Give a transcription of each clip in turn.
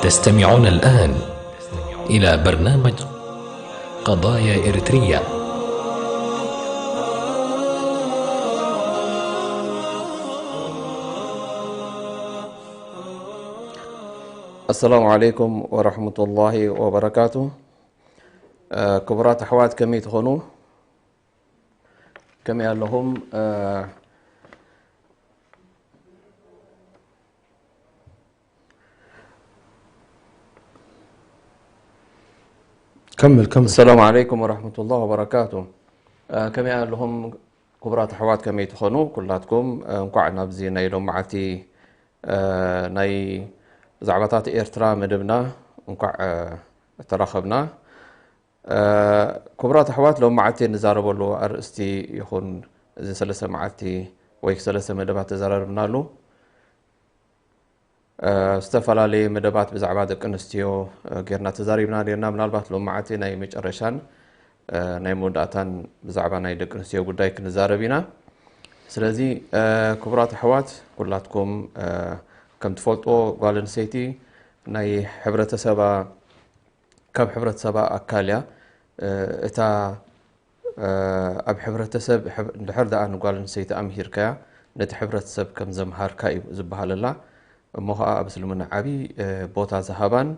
تستمعون الآن إلى برنامج قضايا إريترية. السلام عليكم ورحمة الله وبركاته. ክቡራት ኣሕዋት ከመይ ትኾኑ? ከመይ ኣለኹም? كمل كمل. السلام عليكم ورحمة الله وبركاته. ከመይ ኣለኹም ክቡራት ኣሕዋት፣ ከመይ ትኾኑ ኩላትኩም? እንኳዕ ናብዚ ናይ ሎማዓቲ ናይ ዛዕባታት ኤርትራ መደብና እንኳዕ ተራኸብና። ክቡራት ኣሕዋት፣ ሎማዓቲ ንዛረበሉ ኣርእስቲ ይኹን እዚ ሰለስተ መዓልቲ ወይ ሰለስተ መደባት ተዘራርብናሉ። ዝተፈላለየ መደባት ብዛዕባ ደቂ ኣንስትዮ ጌርና ተዛሪብና ኔርና። ምናልባት ሎማዓቲ ናይ መጨረሻን ናይ መወዳእታን ብዛዕባ ናይ ደቂ ኣንስትዮ ጉዳይ ክንዛረብ ኢና። ስለዚ ክቡራት ኣሕዋት፣ ኩላትኩም ከም ትፈልጥዎ፣ ጓል ኣንስተይቲ ናይ ሕብረተሰባ ካብ ሕብረተሰባ ኣካል እያ። እታ ኣብ ሕብረተሰብ እንድሕር ደኣ ንጓል ኣንስተይቲ ኣምሂርካያ፣ ነቲ ሕብረተሰብ ከም ዘምሃርካ እዩ ዝበሃለላ። እሞ ኸዓ ኣብ እስልምና ዓብዪ ቦታ ዝሃባን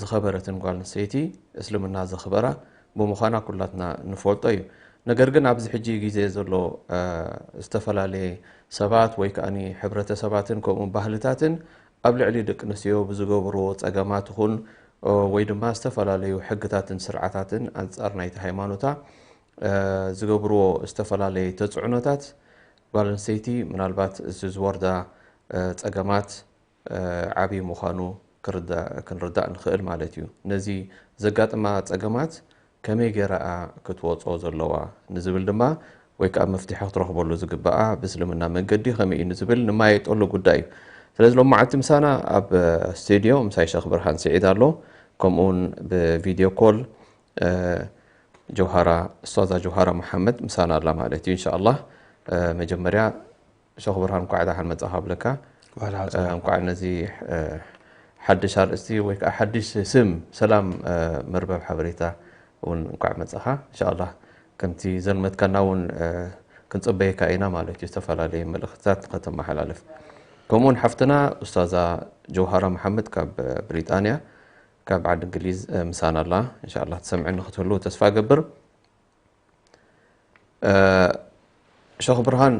ዝኸበረትን ጓል ኣንስተይቲ፣ እስልምና ዘኽበራ ብምዃና ኩላትና ንፈልጦ እዩ። ነገር ግን ኣብዚ ሕጂ ግዜ ዘሎ ዝተፈላለየ ሰባት ወይ ከኣ ሕብረተሰባትን ከምኡ ባህልታትን ኣብ ልዕሊ ደቂ ኣንስትዮ ብዝገብርዎ ጸገማት ይኹን ወይ ድማ ዝተፈላለዩ ሕግታትን ስርዓታትን ኣንጻር ናይቲ ሃይማኖታ ዝገብርዎ ዝተፈላለየ ተጽዕኖታት፣ ጓል ኣንስተይቲ ምናልባት እዚ ዝወርዳ ጸገማት ዓብዪ ምዃኑ ክንርዳእ ንኽእል ማለት እዩ። ነዚ ዘጋጥማ ጸገማት ከመይ ገይራ ክትወጾ ዘለዋ ንዝብል ድማ ወይ ከዓ መፍትሒ ክትረኽበሉ ዝግባኣ ብእስልምና መንገዲ ከመይ እዩ ንዝብል ንማየጠሉ ጉዳይ እዩ። ስለዚ ሎማዓንቲ ምሳና ኣብ ስቱድዮ ምሳይ ሸኽ ብርሃን ስዒድ ኣሎ። ከምኡውን ብቪድዮ ኮል ጀውሃራ፣ ኡስታዛ ጀውሃራ መሓመድ ምሳና ኣላ ማለት እዩ። እንሻኣላህ መጀመርያ ሸኽ ብርሃን እንኳዕ ደሓን መጻኻ ብለካ። እንኳዕ ነዚ ሓድሽ ኣርእስቲ ወይ ከዓ ሓድሽ ስም ሰላም መርበብ ሓበሬታ እውን እንኳዕ መጻኻ። እንሻኣላህ ከምቲ ዘልመትካና እውን ክንጽበየካ ኢና ማለት እዩ፣ ዝተፈላለየ መልእኽትታት ከተመሓላልፍ። ከምኡውን ሓፍትና ኡስታዛ ጀውሃራ መሓመድ ካብ ብሪጣንያ ካብ ዓዲ እንግሊዝ ምሳና ኣላ። እንሻኣላህ ትሰምዐኒ ክትህሉ ተስፋ እገብር። ሸኽ ብርሃን፣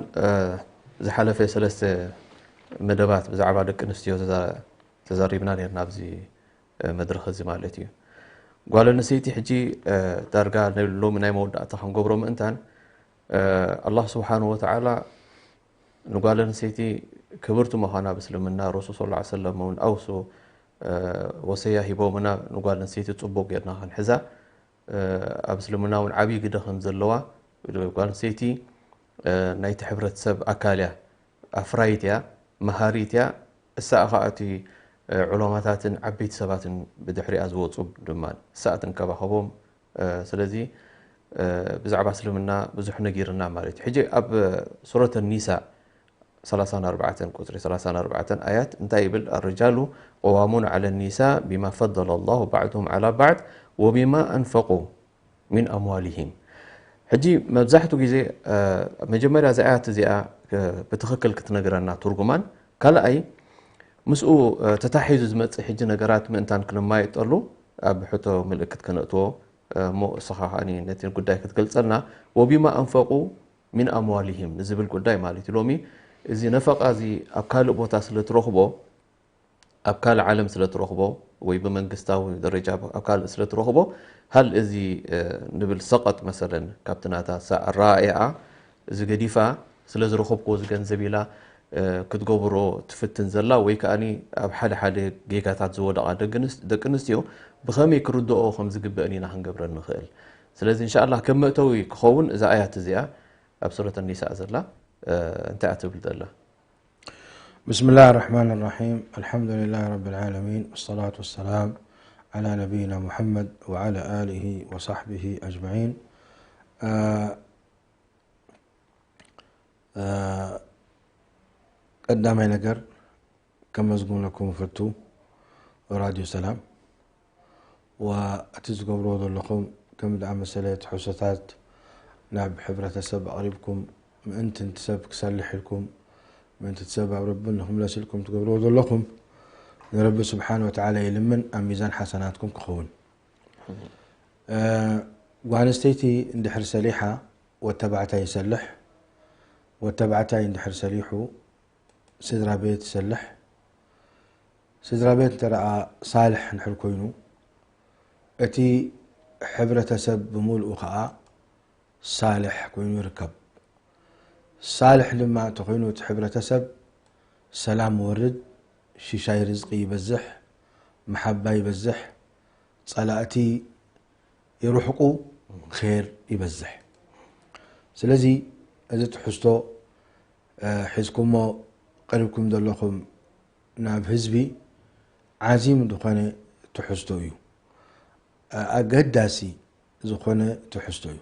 ዝሓለፈ ሰለስተ መደባት ብዛዕባ ደቂ ኣንስትዮ ተዛሪብና ነርና ኣብዚ መድረኽ እዚ ማለት እዩ። ጓል ኣንስተይቲ ሕጂ ዳርጋ ሎሚ ናይ መወዳእታ ክንገብሮ ምእንታን ኣላህ ስብሓን ወተዓላ ንጓል ኣንስተይቲ ክብርቲ ምዃና ብእስልምና ረሱል ስ ሰለም እውን ኣውሱ ወሰያ ሂቦምና ንጓል ኣንስተይቲ ፅቡቅ ጌርና ክንሕዛ ኣብ እስልምና እውን ዓብዪ ግደ ከም ዘለዋ ጓል ኣንስተይቲ ናይቲ ሕብረተሰብ ኣካል እያ። ኣፍራይት እያ፣ መሃሪት እያ። እሳ ከዓ እቲ ዑለማታትን ዓበይቲ ሰባትን ብድሕሪኣ ዝወፁ ድማ እሳ ትንከባኸቦም። ስለዚ ብዛዕባ እስልምና ብዙሕ ነጊርና ማለት እዩ። ሕጂ ኣብ ሱረት ኒሳ ሰላሳን ኣርባዕተን ቁፅሪ ሰላሳን ኣርባዕተን ኣያት እንታይ ይብል? ኣርጃሉ ቀዋሙን ዓለ ኒሳ ቢማ ፈደለ ላሁ ባዕድሁም ዓላ ባዕድ ወቢማ ኣንፈቁ ሚን ኣምዋሊሂም። ሕጂ መብዛሕቱ ግዜ መጀመርያ እዚ ኣያት እዚኣ ብትኽክል ክትነግረና ትርጉማን ካልኣይ ምስኡ ተታሒዙ ዝመፅእ ሕጂ ነገራት ምእንታን ክንማየጠሉ ኣብ ሕቶ ምልእክት ከነእትዎ እሞ እስኻ ከኣ ነቲ ጉዳይ ክትገልጸልና ወቢማ ኣንፈቁ ሚን ኣምዋሊሂም ንዝብል ጉዳይ ማለት እዩ። ሎሚ እዚ ነፈቃ እዚ ኣብ ካልእ ቦታ ስለ ትረኽቦ ኣብ ካልእ ዓለም ስለ ትረኽቦ ወይ ብመንግስታዊ ደረጃ ኣብ ካልእ ስለ ትረኽቦ፣ ሃል እዚ፣ እ፣ ንብል ሰቐጥ መሰለን ካብቲ ናታ ሳ-፣ ኣረኣእያኣ እዚ ገዲፋ ስለ ዝረኸብክዎ እዚ ገንዘብ ኢላ፣ እ፣ ክትገብሮ ትፍትን ዘላ ወይ ከኣኒ ኣብ ሓደ ሓደ ጌጋታት ዝወደቓ ደቂ ኣንስ-፣ ደቂ ኣንስትዮ ብኸመይ ክርድኦ ከም ዝግበእን ኢና ክንገብረን ንኽእል። ስለዚ እንሻኣላህ ከም መእተዊ ክኸውን እዛ ኣያት እዚኣ ኣብ ሱረት ኣኒሳእ ዘላ፣ እ፣ እንታይ እያ ትብል ዘላ? بسم الله الرحمن الرحيم. الحمد لله رب العالمين، والصلاة والسلام على نبينا محمد وعلى آله وصحبه أجمعين. آه، آه، ቀዳማይ ነገር ከመስግነኩም እፈቱ ራድዮ ሰላም፣ ወእቲ ዝገብርዎ ዘለኹም ከም ዝኣመሰለ ትሕዝቶታት ናብ ሕብረተሰብ ኣቕሪብኩም፣ ምእንቲ እቲ ሰብ ክሰልሕ ኢልኩም፣ ምእንቲ እቲ ሰብ ኣብ ረቢ ንኽምለስ ኢልኩም ትገብርዎ ዘለኹም፣ ንረቢ ስብሓን ወተዓላ ይልምን ኣብ ሚዛን ሓሰናትኩም ክኸውን። እ፣ ጓል ኣንስተይቲ እንድሕር ሰሊሓ፣ ወተባዕታይ ይሰልሕ፣ ወተባዕታይ እንድሕር ሰሊሑ፣ ስድራ ቤት ይሰልሕ። ስድራ ቤት እንተ ደኣ ሳልሕ እንድሕር ኮይኑ፣ እቲ ሕብረተሰብ ብምልኡ ኸኣ ሳልሕ ኮይኑ ይርከብ። ሳልሕ ድማ እንተኾይኑ እቲ ሕብረተሰብ፣ ሰላም ይወርድ፣ ሽሻይ ርዝቂ ይበዝሕ፣ መሓባ ይበዝሕ፣ ጸላእቲ ይርሕቁ፣ ኼር ይበዝሕ። ስለዚ እዚ ትሕዝቶ፣ እ፣ ሒዝኩሞ ቀሪብኩም ዘለኹም ናብ ህዝቢ ዓዚም ዝኾነ ትሕዝቶ እዩ። እ፣ ኣገዳሲ ዝኾነ ትሕዝቶ እዩ።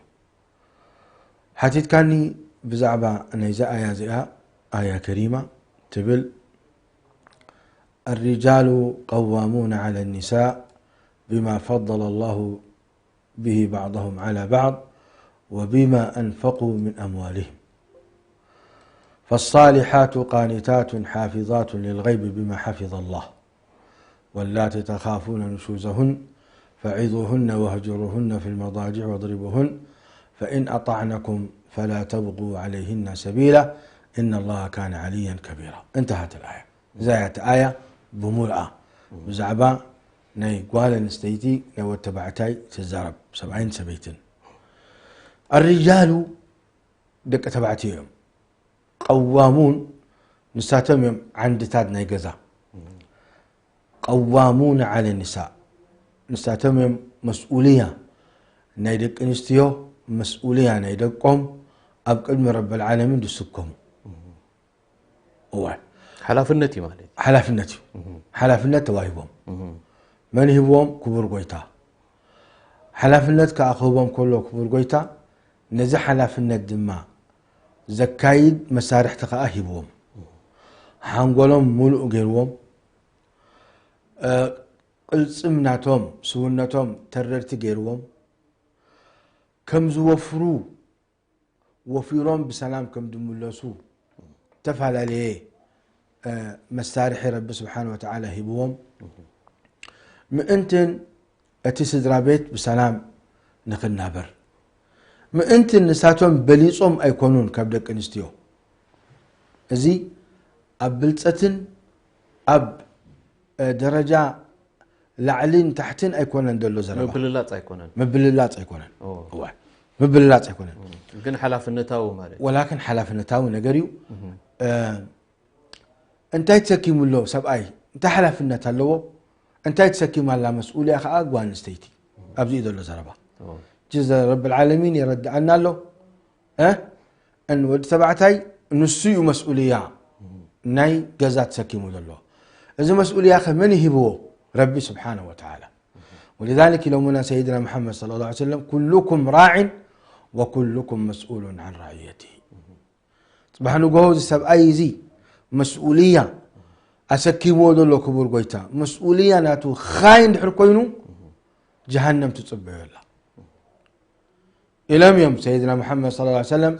ሓቲትካኒ ብዛዕባ ናይዛ ኣያ እዚኣ፣ ኣያ ከሪማ ትብል፣ الرجال قوامون على النساء بما فضل الله به بعضهم على بعض وبما أنفقوا من أموالهم. فالصالحات قانتات حافظات للغيب بما حفظ الله. واللاتي تخافون نشوزهن فعظوهن واهجروهن في المضاجع واضربوهن فإن أطعنكم فلا تبغوا عليهن سبيلا إن الله كان عليا كبيرا. انتهت الآية. እዛ እያ እቲ ኣያ ብምሉኣ ብዛዕባ ናይ ጓል ኣንስተይቲ ናይ ወድ ተባዕታይ ትዛረብ፣ ሰብኣይን ሰበይትን። ኣርጃሉ ደቂ ተባዕትዮ እዮም። ቀዋሙን ንሳቶም እዮም ዓንድታት ናይ ገዛ። ቀዋሙን ዓለ ኒሳእ ንሳቶም እዮም መስኡልያ ናይ ደቂ ኣንስትዮ መስኡልያ ናይ ደቆም ኣብ ቅድሚ ረበል ዓለሚን ዝስከሙ። እዋን ሓላፍነት እዩ ማለት እዩ። ሓላፍነት እዩ። ሓላፍነት ተዋሂቦም። መን ሂብዎም? ክቡር ጎይታ። ሓላፍነት ከኣ ክህቦም ከሎ ክቡር ጎይታ ነዚ ሓላፍነት ድማ ዘካይድ መሳርሕቲ ከኣ ሂብዎም። ሓንጎሎም ሙሉእ ገይርዎም። እ፣ ቅልጽም ናቶም ስውነቶም ተረርቲ ገይርዎም። ከም ዝወፍሩ ወፊሮም ብሰላም ከም ዝምለሱ ዝተፈላለየ፣ እ፣ መሳርሒ ረቢ ስብሓን ወተዓላ ሂብዎም። ምእንትን እቲ ስድራ ቤት ብሰላም ንኽናበር ምእንትን ንሳቶም በሊጾም ኣይኮኑን ካብ ደቂ ኣንስትዮ። እዚ ኣብ ብልጸትን ኣብ፣ እ፣ ደረጃ ላዕልን ታሕትን ኣይኮነን ዘሎ ዘረባ። ምብልላጽ ኣይኮነን። ምብልላጽ ኣይኮነን። ኦ። እዋ። ምብልላጽ ኣይኮነን። ግን ሓላፍነታዊ ማለት እዩ። ወላክን ሓላፍነታዊ ነገር እዩ። እ፣ እንታይ ተሰኪሙ ኣሎ ሰብኣይ? እንታይ ሓላፍነት ኣለዎ? እንታይ ተሰኪማ ኣላ መስኡልያ ከኣ ጓል ኣንስተይቲ? ኣብዚ እዩ ዘሎ ዘረባ። ኦ። ጅዘ ረብል ዓለሚን የረድኣና ኣሎ። እ? እን ወዲ ተባዕታይ ንሱ እዩ መስኡልያ ናይ ገዛ ተሰኪሙ ዘሎ። እዚ መስኡልያ ከ መን ይሂብዎ? ረቢ ስብሓነሁ ወተዓላ። ولذلك ኢሎምና ሰይድና መሓመድ ሰለላሁ ዐለይሂ ወሰለም፣ ኩሉኩም ራዕን ወኩሉኩም መስኡሉን ዐን ራዕየትህ። ጽባሕ ንግሆ እዚ ሰብኣይ እዚ መስኡልያ ኣሰኪምዎ ዘሎ ክቡር ጎይታ፣ መስኡልያ ናቱ ኻይ እንድሕር ኮይኑ፣ ጀሃነም ትጽበዮ ኣላ። ኢሎም እዮም ሰይድና መሓመድ ሰለላሁ ዐለይሂ ወሰለም፣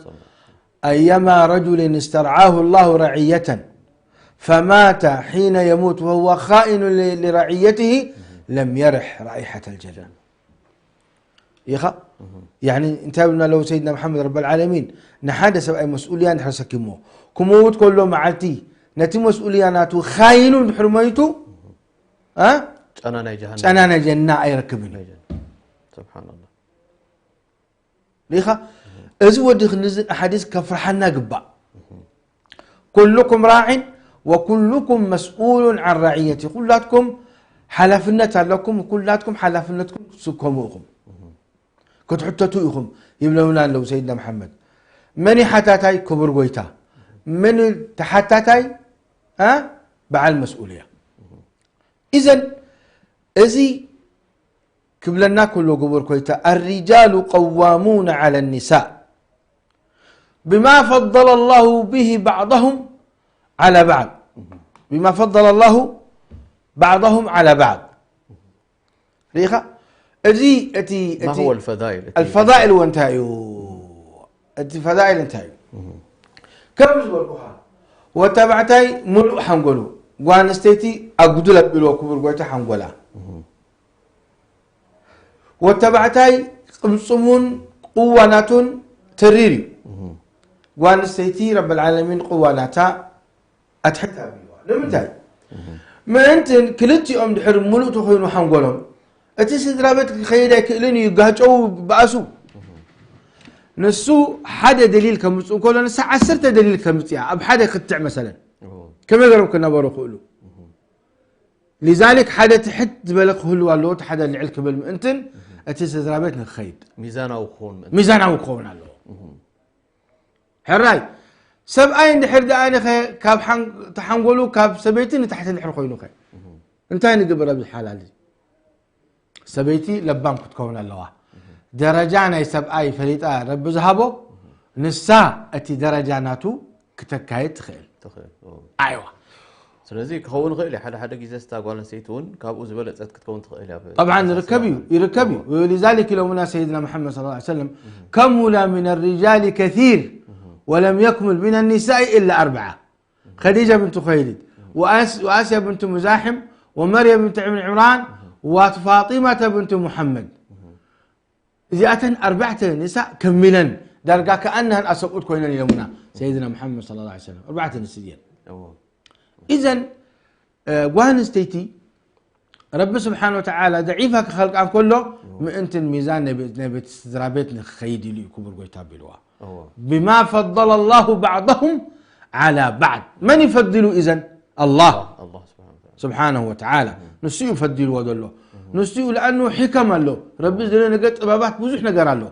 أيما رجل استرعاه الله رعية فمات حين يموت وهو خائن ل-، لرعيته لم يرح رائحة الجنة. ኢኻ? ያኒ እንታይ ብልና ኣለዉ ሰይድና መሓመድ ረበል ዓለሚን፣ ንሓደ ሰብኣይ መስኡልያ እንድሕር ሰኪምዎ፣ ክመውት ከሎ መዓልቲ ነቲ መስኡልያ ናቱ ኻይኑ እንድሕር መይቱ፣ እ? ጨና ናይ ጀሃነም። ጨና ናይ ጀና ኣይረክብን እዩ። ናይ ጀና። ስብሓንላህ። ሪኻ? እዚ ወዲ ክንዚ ሓዲስ ከፍርሓና ግባእ። ኩልኩም ራዕን ወኩልኩም መስኡሉን ዓን ራዕየቲ። ኩላትኩም ሓላፍነት ኣለኩም፣ ኩላትኩም ሓላፍነትኩም ክትስከሙ ኢኹም። ክትሕተቱ ኢኹም ይብለውና ኣለዉ ሰይድና መሓመድ። መን እዩ ሓታታይ? ክቡር ጎይታ። መን እዩ ተሓታታይ? እ? በዓል መስኡልያ። ኢዘን እዚ ክብለና ከሎ ክቡር ጎይታ፣ الرجال قوامون على النساء بما فضل الله به بعضهم على بعض، بما فضل الله بعضهم على بعض. ርኢኻ? እዚ እቲ ما እቲ هو الفضائل؟ الفضائل እንታይ እዩ? እቲ ፈዳኢል እንታይ እዩ? ከም ዝበልኩኻ፣ ወተባዕታይ ሙሉእ ሓንጎሉ፣ ጓል ኣንስተይቲ ኣጉድል ኣቢልዎ ክቡር ጎይታ ሓንጎላ። ወተባዕታይ ቅምፅሙን ቅዋናቱን ተሪር እዩ። ጓል ኣንስተይቲ ረብል ዓለሚን ቅዋናታ ኣትሕት ኣቢልዋ። ንምንታይ? ምእንትን ክልቲኦም ድሕር ሙሉእ ተኾይኑ ሓንጎሎም፣ እቲ ስድራ ቤት ክኸይድ ኣይክእልን እዩ፣ ይጋጨው፣ ይበኣሱ። ንሱ ሓደ ደሊል ከምፅእ ከሎ ንሳ ዓሰርተ ደሊል ከምፅእ እያ ኣብ ሓደ ክትዕ መሰለን። ከመይ ገይሮም ክነበሩ ክእሉ? ሊዛሊክ ሓደ ትሕት ዝበለ ክህልው ኣለዎ፣ እቲ ሓደ ልዕል ክብል ምእንትን እቲ ስድራ ቤት ንክኸይድ ሚዛናዊ ክኸውን ምእንቲ ሚዛናዊ ክኸውን ኣለዎ። ሕራይ ሰብኣይ እንድሕር ደኣ ንኸ ካብ ሓን- ተሓንጎሉ ካብ ሰበይቲ ንታሕቲ እንድሕር ኮይኑ ኸ እንታይ ንግብር ኣብዚ ሓላል እዚ? ሰበይቲ ለባም ክትከውን ኣለዋ። ደረጃ ናይ ሰብኣይ ፈሊጣ ረቢ ዝሃቦ ንሳ እቲ ደረጃ ናቱ ክተካየድ ትኽእል። ትኽእል። ኦ። ኣይዋ ስለዚ ክኸውን ይኽእል እዩ። ሓደ ሓደ ግዜ ስታ ጓል ኣንስተይቲ እውን ካብኡ ዝበለፀት ክትከውን ትኽእል እያ። ብ- طبعا ይርከብ እዩ ይርከብ እዩ ولذلك ኢሎምና ሰይድና መሐመድ صلى الله عليه وسلم كمل من الرجال كثير ولم يكمل من النساء إلا أربعة خديجة بنت خويلد وآس- وآسيا بنت مزاحم ومريم بنت عمران وفاطمة بنت محمد እዚኣተን ኣርባዕተ ንሳ ከሚለን ዳርጋ ከኣነን ኣሰብኡት ኮይነን ኢሎምና ሰይድና መሐመድ صلى الله عليه وسلم ኣርባዕተ ንስት እየን እዎ። ኢዘን እ፣ ጓል ኣንስተይቲ ረቢ ስብሓን ወተዓላ ደዒፋ ክኸልቃ እንከሎ ምእንትን ሚዛን ናይ ቤት- ናይ ቤት ስድራ ቤት ንክኸይድ ኢሉ እዩ ክቡር ጎይታ ኣቢልዋ እዎ። بما فضل الله بعضهم على بعض መን ይፈድሉ ኢዘን ኣላህ ኣላህ ስብሓን ወተዓላ። ስብሓነሁ ወተዓላ ንሱ እዩ ፈዲልዎ ዘሎ ንሱ እዩ ለኣኑ ሕከም ኣሎ ረቢ ዝለ ነገር ጥበባት ብዙሕ ነገር ኣሎ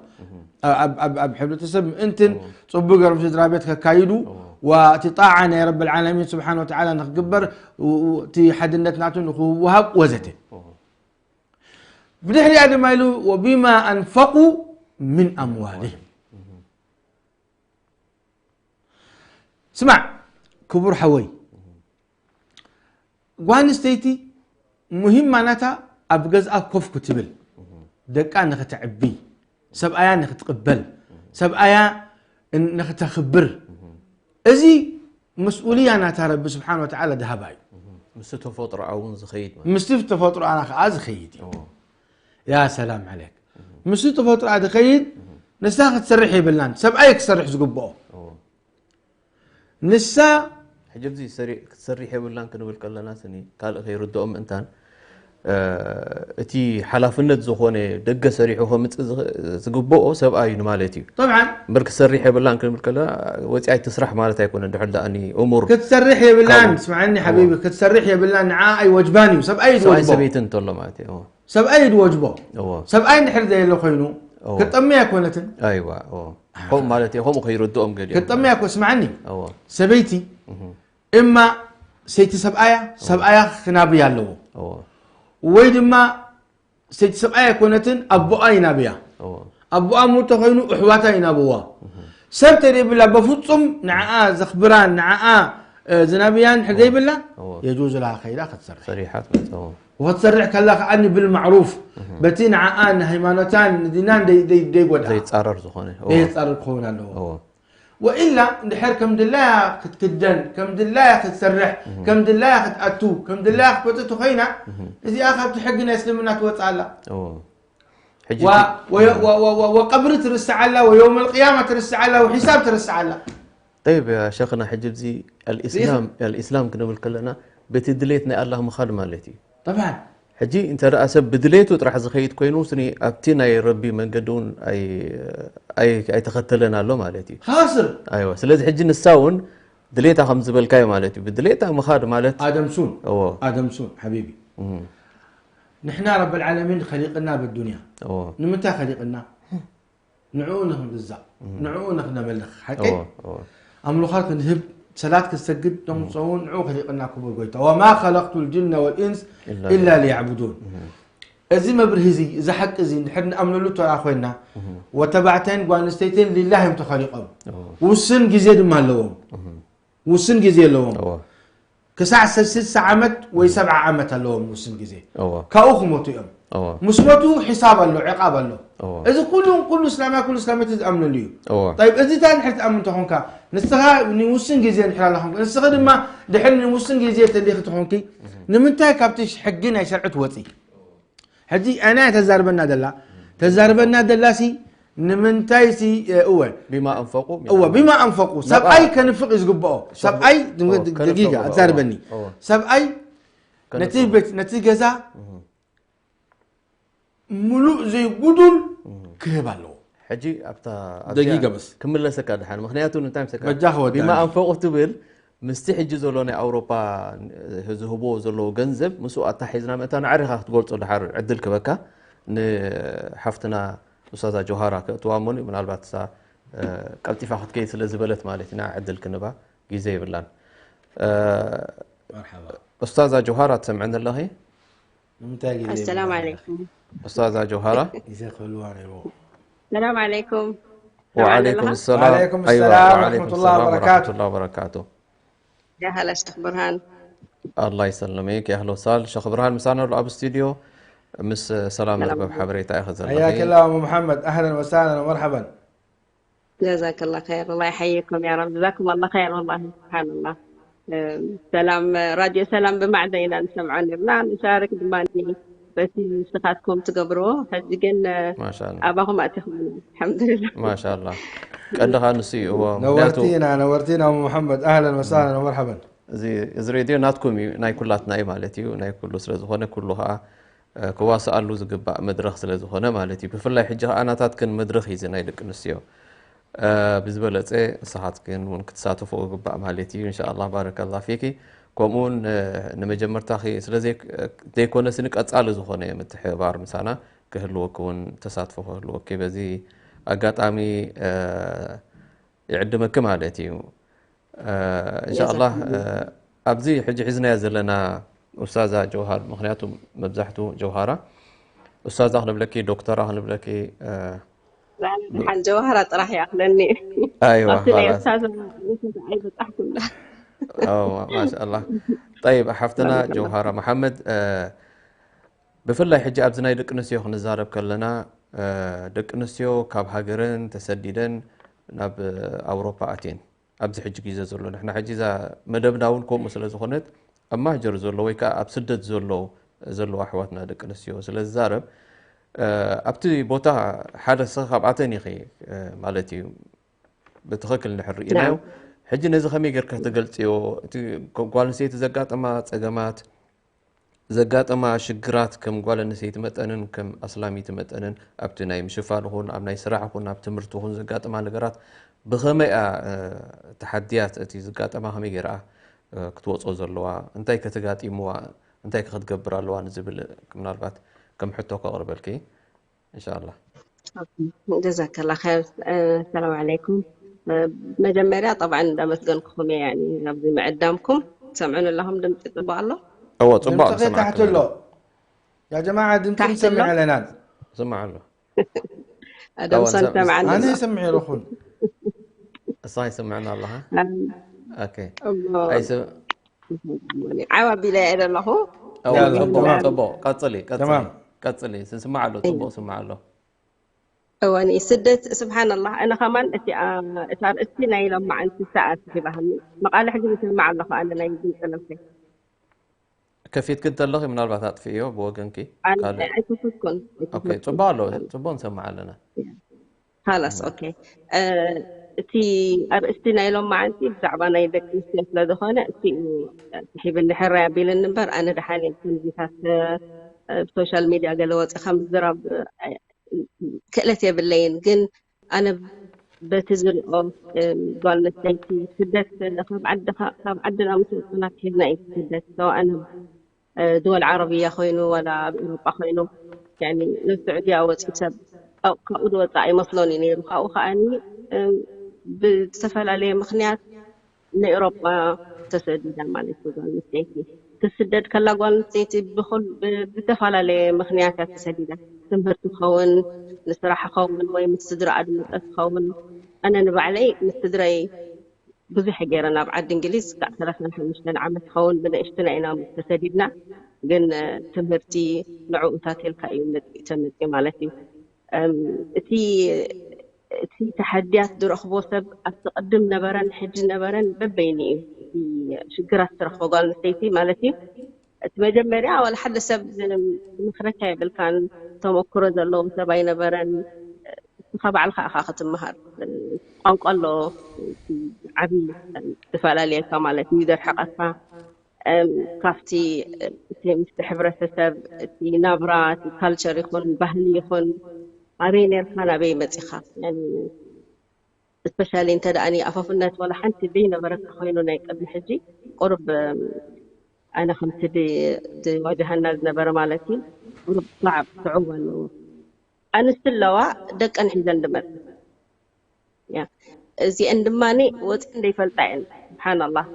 ኣብ- ኣብ- ኣብ ሕብረተሰብ ምእንትን ፅቡቅ ገሮም ስድራ ቤት ከካይዱ ወእቲ ጣዓ ናይ ረቢ ልዓለሚን ስብሓን ወተዓላ ንክግበር ው- ው- እቲ ሓድነት ናቱ ንክወሃብ ወዘተ ብድሕሪኣ ድማ ኢሉ وبما أنفقوا من أموالهم ስማዕ ክቡር ሓወይ ጓል ኣንስተይቲ ሙሂማ ናታ ኣብ ገዝኣ ኮፍ ክትብል ደቃ ንክተዕቢ ሰብኣያ ንክትቅበል ሰብኣያ ንክተክብር እዚ መስኡልያ ናታ ረቢ ስብሓን ወተዓላ ድሃባ እዩ ምስ ተፈጥሮኣ እውን ዝኸይድ ማለት ምስቲ ተፈጥሮኣና ከዓ ዝኸይድ እዩ እዎ። ያ ሰላም ዓለይክ ምስቲ ተፈጥሮኣ ዝኸይድ ንሳ ክትሰርሕ የብላን ሰብኣይ ክሰርሕ ዝግብኦ እዎ። ንሳ ሕጂ ኣብዚ ሰሪ- ክትሰርሕ የብላን ክንብል ከለና ስኒ ካልእ ከይርድኦም ምእንታን እ፣ እቲ ሓላፍነት ዝኾነ ደገ ሰሪሑ ከምፅእ ዝኸ- ዝግብኦ ሰብኣይ እዩ ማለት እዩ طبعا እምበር ክትሰርሕ የብላን ክንብል ከለና ወፂኣ ትስራሕ ማለት ኣይኮነ ድሕር ደኣ እሙር ክትሰርሕ የብላን ካብኡ። ስማዕኒ ሓቢቢ ክትሰርሕ የብላን ንዓ ኣይወጅባን እዩ ሰብኣይ እዩ ሰብኣይ ዝወጅቦ ሰበይቲ እንተሎ ማለት እዩ እዎ። ሰብኣይ እዩ ዝወጅቦ እዎ። ሰብኣይ እንድሕር ዘየሎ ኮይኑ እዎ። ክጠሚ ኣይኮነትን ኣይዋ እዎ። ከምኡ ማለት እዩ ከምኡ ከይርድኦም ገዲኦም ክጠሚ ኣይኮ ስማዕኒ እዎ። ሰበይቲ እማ ሰይቲ ሰብኣያ ሰብኣያ ክናብያ ኣለዎ እዎ። ወይ ድማ ሰይቲ ሰብኣያ ኣይኮነትን ኣቦኣ ይናብያ እዎ። ኣቦኣ ሙር ተኮይኑ ኣሕዋታ ይናብዋ ሰብ ተደይብላ በፍፁም ንዓኣ ዘኽብራን ንዓኣ እ፣ ዝናብያን ሕር ዘይብላ እዎ። የጁዝ ለሃ ከይዳ ክትሰርሕ ሰሪሓት መፅኦ ወክትሰርሕ ከላ ከዓኒ ብልማዕሩፍ በቲ ንዓኣ ንሃይማኖታን ንዲናን ደይ- ደይ- ደይጎድኣ ዘይፃረር ዝኾነ እዎ። ደየፃርር ክኸውን ኣለዎ እዎ። ወኢላ እንድሕር ከም ድላያ ክትክደን ከም ድላያ ክትሰርሕ ከም ድላያ ክትኣቱ ከም ድላያ ክትወፅእ ተኮይና እዚኣ ካብቲ ሕጊ ናይ እስልምና ትወፅእ ኣላ እዎ። ሕጂ و- እቲ- و- و- و- و- وقبر ትርስዓላ ويوم القيامة ትርስዓላ وحساب ትርስዓላ طيب يا شيخنا ሕጂ እዚ الإسلام الإسلام ክንብል ከለና በቲ ድሌት ናይ ኣላህ ምኻድ ማለት እዩ طبعا ሕጂ እንተ ደኣ ሰብ ብድሌቱ ጥራሕ ዝኸይድ ኮይኑ ስኒ ኣብቲ ናይ ረቢ መንገዲ እውን ኣይ- ኣይ- ኣይተኸተለን ኣሎ ማለት እዩ። خاسر ኣይዋ ስለዚ ሕጂ ንሳ እውን ድሌታ ከም ዝበልካዮ ማለት እዩ። ብድሌታ ምኻድ ማለት ادم سون እዎ ادم سون حبيبي እም፣ نحن رب العالمين خلقنا بالدنيا እዎ ንምንታይ خلقنا ንዕኡ ንኽንግዛእ ንዕኡ ንኽነመልኽ ሓቂ እዎ እዎ ኣምልኾ ክንህብ ሰላት ክንሰግድ ቶም ጸውን ንዕኡ خلقنا ክቡር ጎይታ وما خلقت الجن والإنس إلا إلا ليعبدون እዚ መብርሂ እዚ እዚ ሓቂ እዚ እንድሕር ንኣምነሉ ተራ ኮይና ወተባዕታይን ጓል ኣንስተይትን ሊላህ እዮም ተኸሊቖም እዎ ውስን ግዜ ድማ ኣለዎም ውስን ግዜ ኣለዎም እዎ ክሳዕ ስልሳ ዓመት ወይ ሰብዓ ዓመት ኣለዎም ውስን ግዜ እዎ ካብኡ ክሞቱ እዮም እዎ ምስ ሞቱ ሒሳብ ኣሎ ዕቃብ ኣሎ እዎ እዚ ኩሉ ኩሉ እስላማይ ኩሉ እስላመት ዝኣምነሉ እዩ እዎ طيب እዚ እንታይ እንድሕር ትኣምን ተኾንካ ንስኻ ንውስን ግዜ እንድሕር ኣለኹም ንስኺ ድማ ድሕር ንውስን ግዜ ተሊኺ ተኾንኪ ንምንታይ ካብቲ ሕጊ ናይ ሸርዒ ትወፂ ሕጂ ኣና ተዛርበና ደላ ተዛርበና ደላሲ ንምንታይ ሲ እወ بما أنفقوا من እወ أموالهم. ቢማ ኣንፈቁ ሰብኣይ ከንፍቕ እዩ ዝግብኦ ሰብኣይ ከንፍቕ ደጊጋ ይግብኦ። ኣዛርበኒ እወ። ሰብኣይ ከንፍቕ። ነቲ ቤት ነቲ ገዛ ሙሉእ ዘይጉዱል ክህብ ኣለዎ ሕጂ ኣብታ ደጊጋ በስ። ክምለሰካ ድሓን ምክንያቱ እንታይ ምሰካ በጃ ክወዳእኒ። ቢማ ኣንፈቁ ትብል ምስቲ ሕጂ ዘሎ ናይ ኣውሮፓ ዝህብዎ ዘለዉ ገንዘብ ምስኡ ኣታሒዝና ምእንታ ንዓሪኻ ክትገልጾ ድሓር ዕድል ክበካ ንሓፍትና ኡስታዛ ጆሃራ ከእትዋ እሞኒ ምናልባት እሳ እ፣ ቀልጢፋ ክትከይድ ስለ ዝበለት ማለት ኢና ዕድል ክንባ ግዜ ይብላን እ፣ መርሓባ ኡስታዛ ጆሃራ ትሰምዐኒ ኣለኺ ንምንታይ ግዜ السلام ይብላዕ? عليكم ኡስታዛ ጆሃራ ግዜ ክህልዋ ነይርዎ السلام عليكم وعليكم السلام وعليكم أيوة، السلام وعليكم ورحمة الله السلام وبركاته. ورحمة الله وبركاته يا هلا شيخ برهان الله يسلمك يا أهلا وسهلا شيخ برهان مسانا له أبو ستوديو مس سلام سلام أرباب عليكم. حبريتا يا أخي حياك الله ام محمد اهلا وسهلا ومرحبا جزاك الله خير الله يحييكم يا رب جزاكم الله خير والله سبحان الله أم، سلام راديو سلام ብማዕዘ ኢና ንሰምዖ ነርና ንሻርክ ድማ በቲ ንስኻትኩም ትገብርዎ ሕጂ ግን ما شاء الله ኣባኹም ኣቲኹም ኣልሓምዱሊላ ما شاء الله ቀንዲ ኸዓ ንሱ እዩ እዎ ምክንያቱ نورتينا نورتينا ام محمد اهلا وسهلا ومرحبا እዚ እዚ ሬድዮ ናትኩም እዩ ናይ ኩላትና እዩ ማለት እዩ ናይ ኩሉ ስለ ዝኾነ ኩሉ ኸዓ እ፣ ክዋስኣሉ ዝግባእ መድረኽ ስለ ዝኾነ ማለት እዩ ብፍላይ ሕጂ ኸዓ ናታትክን መድረኽ እዩ እዚ ናይ ደቂ ኣንስትዮ እ፣ ብዝበለፀ ንስኻትክን እውን ክትሳተፎ ግባእ ማለት እዩ እንሻ ኣላ ባረከላ ፊኪ ከምኡ እውን እ፣ ንመጀመርታ ኺ- ስለ ዘይ- ዘይኮነ ስኒ ቀፃሊ ዝኾነ ምትሕብባር ምሳና ክህልወኪ እውን ተሳትፎ ክህልወኪ በዚ ኣጋጣሚ እ፣ ይዕድመኪ ማለት እዩ እንሻ ኣላ ኣብዚ ሕጂ ሒዝናዮ ዘለና ኡስታዛ ጀውሃር ምክንያቱ መብዛሕቱ ጀውሃራ ኡስታዛ ክንብለኪ ዶክተራ ክንብለኪ ሓን ጀውሃራ ጥራሕ ይኣኽለኒ ኣይዋ ኣብቲ ናይ ኸላስ ኡስታዝ ኣይበጻሕኩላ ማሻላ ጠይብ ሓፍትና ባረከላ ጀውሃራ መሓመድ ብፍላይ ሕጂ ኣብዚ ናይ ደቂ ኣንስትዮ ክንዛረብ ከለና ደቂ ኣንስትዮ ካብ ሃገረን ተሰዲደን ናብ ኣውሮፓ ኣትየን ኣብዚ ሕጂ ግዜ ዘሎ ንሕና ሕጂ እዛ መደብና እውን ከምኡ ስለ ዝኾነት ኣብ ማህጀር ዘሎ ወይ ከዓ ኣብ ስደት ዘሎ ዘለዋ ኣሕዋትና ደቂ ኣንስትዮ ስለ ዝዛረብ ኣብቲ ቦታ ሓደ ሰ ካብኣተን ኢኺ ማለት እዩ ብትኽክል ንሕር ርኢናዮ ሕጂ ነዚ ከመይ ጌርካ ተገልፅዮ እቲ ጓል ኣንስተይቲ ዘጋጠማ ፀገማት ዘጋጠማ ሽግራት ከም ጓል ኣንስተይቲ መጠንን ከም ኣስላሚቲ መጠንን ኣብቲ ናይ ምሽፋን ኹን ኣብ ናይ ስራሕ ኹን ኣብ ትምህርቲ ኹን ዘጋጠማ ነገራት ብኸመይ እያ ተሓድያት እቲ ዝጋጠማ ከመይ ገይራ ክትወፆ ዘለዋ እንታይ ከተጋጢምዋ እንታይ ክትገብር ኣለዋ ንዝብል ምናልባት ከም ሕቶ ከቕርበልኪ እንሻላ ጀዛከላ ኸይር ሰላም ዓለይኩም መጀመርያ ጠብዓ እንዳመስገንኩኹም እየ ኣብዚ ምዕዳምኩም ትሰምዑን ኣለኹም ድምፂ ፅቡቅ ኣሎ እዎ ፅቡቅ ድምፅኺ ታሕቲ ኣሎ ያ ጀማዓ ድምፂ ታሕቲ ኣሎ? ንሰምዕ ኣለና ስማዕ ኣሎ ኣደምሶን እዋ፣ ሰምዓኒ ኣነ ኣሎ ይሰምዕ ኣለኹን እሳ ይስምዕና ኣለኻ ኦኬ እሞ ኣይስ- ዓው ኣቢለ እየ ዘለኹ እዎ፣ ያላ፣ ፅቡቅ ተማም። ፅቡቅ ቀፅሊ ቀፅሊ ተማም። ቀፅሊ ስማዕ ኣሎ ፅቡቅ ስማዕ ኣሎ እወኒ ስደት ስብሓንላህ እነ ከማን እቲ ኣ- እቲ ኣርእስቲ ናይ ሎማዓንቲ ሰዓት ሂባሃኒ መቃልሕ ግን ይሰማዕ ኣለኹ ኣነ ናይ ድምፂ ነብሰይ ከፊትክ እንተለኺ ምናልባት ኣጥፍእዮ ብወገንኪ ኣነ ካልእ ኣይከፈትኩን ኦኬ፣ ፅቡቅ ኣሎ ፅቡቅ ንሰማዕ ኣለና ካላስ ኦኬ እ፣ እቲ ኣርእስቲ ናይ ሎም መዓልቲ ብዛዕባ ናይ ደቂ ኣንስትዮ ስለ ዝኾነ እቲ እዩ ስሒብኒ ሕራይ ኣቢልኒ እምበር ኣነ ደሓን እየ። ከምዚታት ብሶሻል ሚድያ ገለ ወፂኻ ምዝራብ ክእለት የብለይን። ግን ኣነ በቲ ዝሪኦ ጓል ኣንስተይቲ ስደት ካብ ዓድኻ ካብ ዓድና ምስ ወፅና ክሒድና እዩ ስደት ሰው ኣነ ድወል ዓረብያ ኮይኑ ዋላ ኣብ ኤሮጳ ኮይኑ ናብ ስዑድያ ወፂ ሰብ ካብኡ ዝወፃ ኣይመስሎን እዩ ነይሩ። ካብኡ ከዓኒ ብዝተፈላለየ ምክንያት ንኤሮጳ ተሰዲዳ ማለት እዩ ጓል ኣንስተይቲ። ትስደድ ከላ ጓል ኣንስተይቲ ብዝተፈላለየ ምክንያት እያ ተሰዲዳ። ትምህርቲ ክኸውን፣ ንስራሕ ክኸውን ወይ ምስ ስድራ ኣድምፀ ክኸውን። ኣነ ንባዕለይ ምስ ስድራይ ብዙሕ ገይረ ናብ ዓዲ እንግሊዝ ክሳዕ ሰላሳን ሓሙሽተን ዓመት ክኸውን ብንእሽትና ኢና ተሰዲድና። ግን ትምህርቲ ንዕኡታት ኢልካ እዩ መፂ ተመፂ ማለት እዩ። እቲ እቲ ተሓድያት ዝረኽቦ ሰብ ኣብቲ ቅድም ነበረን ሕጂ ነበረን በበይኑ እዩ። እቲ ሽግራት ትረኽቦ ጓል ኣንስተይቲ ማለት እዩ። እቲ መጀመርያ ዋላ ሓደ ሰብ ዝምኽረካ የብልካን። ተመክሮ ዘለዎ ሰብ ኣይነበረን። እስኻ ባዕልካ ኢኻ ክትመሃር። ቋንቋ ኣሎ፣ ዓብዪ ዝፈላለየካ ማለት እዩ፣ ዘርሕቐካ። ካብቲ እቲ ምስቲ ሕብረተሰብ እቲ ናብራ እቲ ካልቸር ይኹን ባህሊ ይኹን ኣበይ ነርካ ናበይ መፂኻ እስፔሻሊ እንተ ደኣ ኣፋፍነት ዋላ ሓንቲ ዘይነበረካ ኮይኑ ናይ ቅድሚ ሕጂ ቁሩብ ኣነ ከምቲ ዝዋጃሃና ዝነበረ ማለት እዩ ቁሩብ ሰዓብ ስዕቡ ኣለዎ። ኣንስቲ ኣለዋ ደቀን ሒዘን ድመጽ እዚአን ድማ ወፂአን ዘይፈልጣ እየን። ስብሓናላህ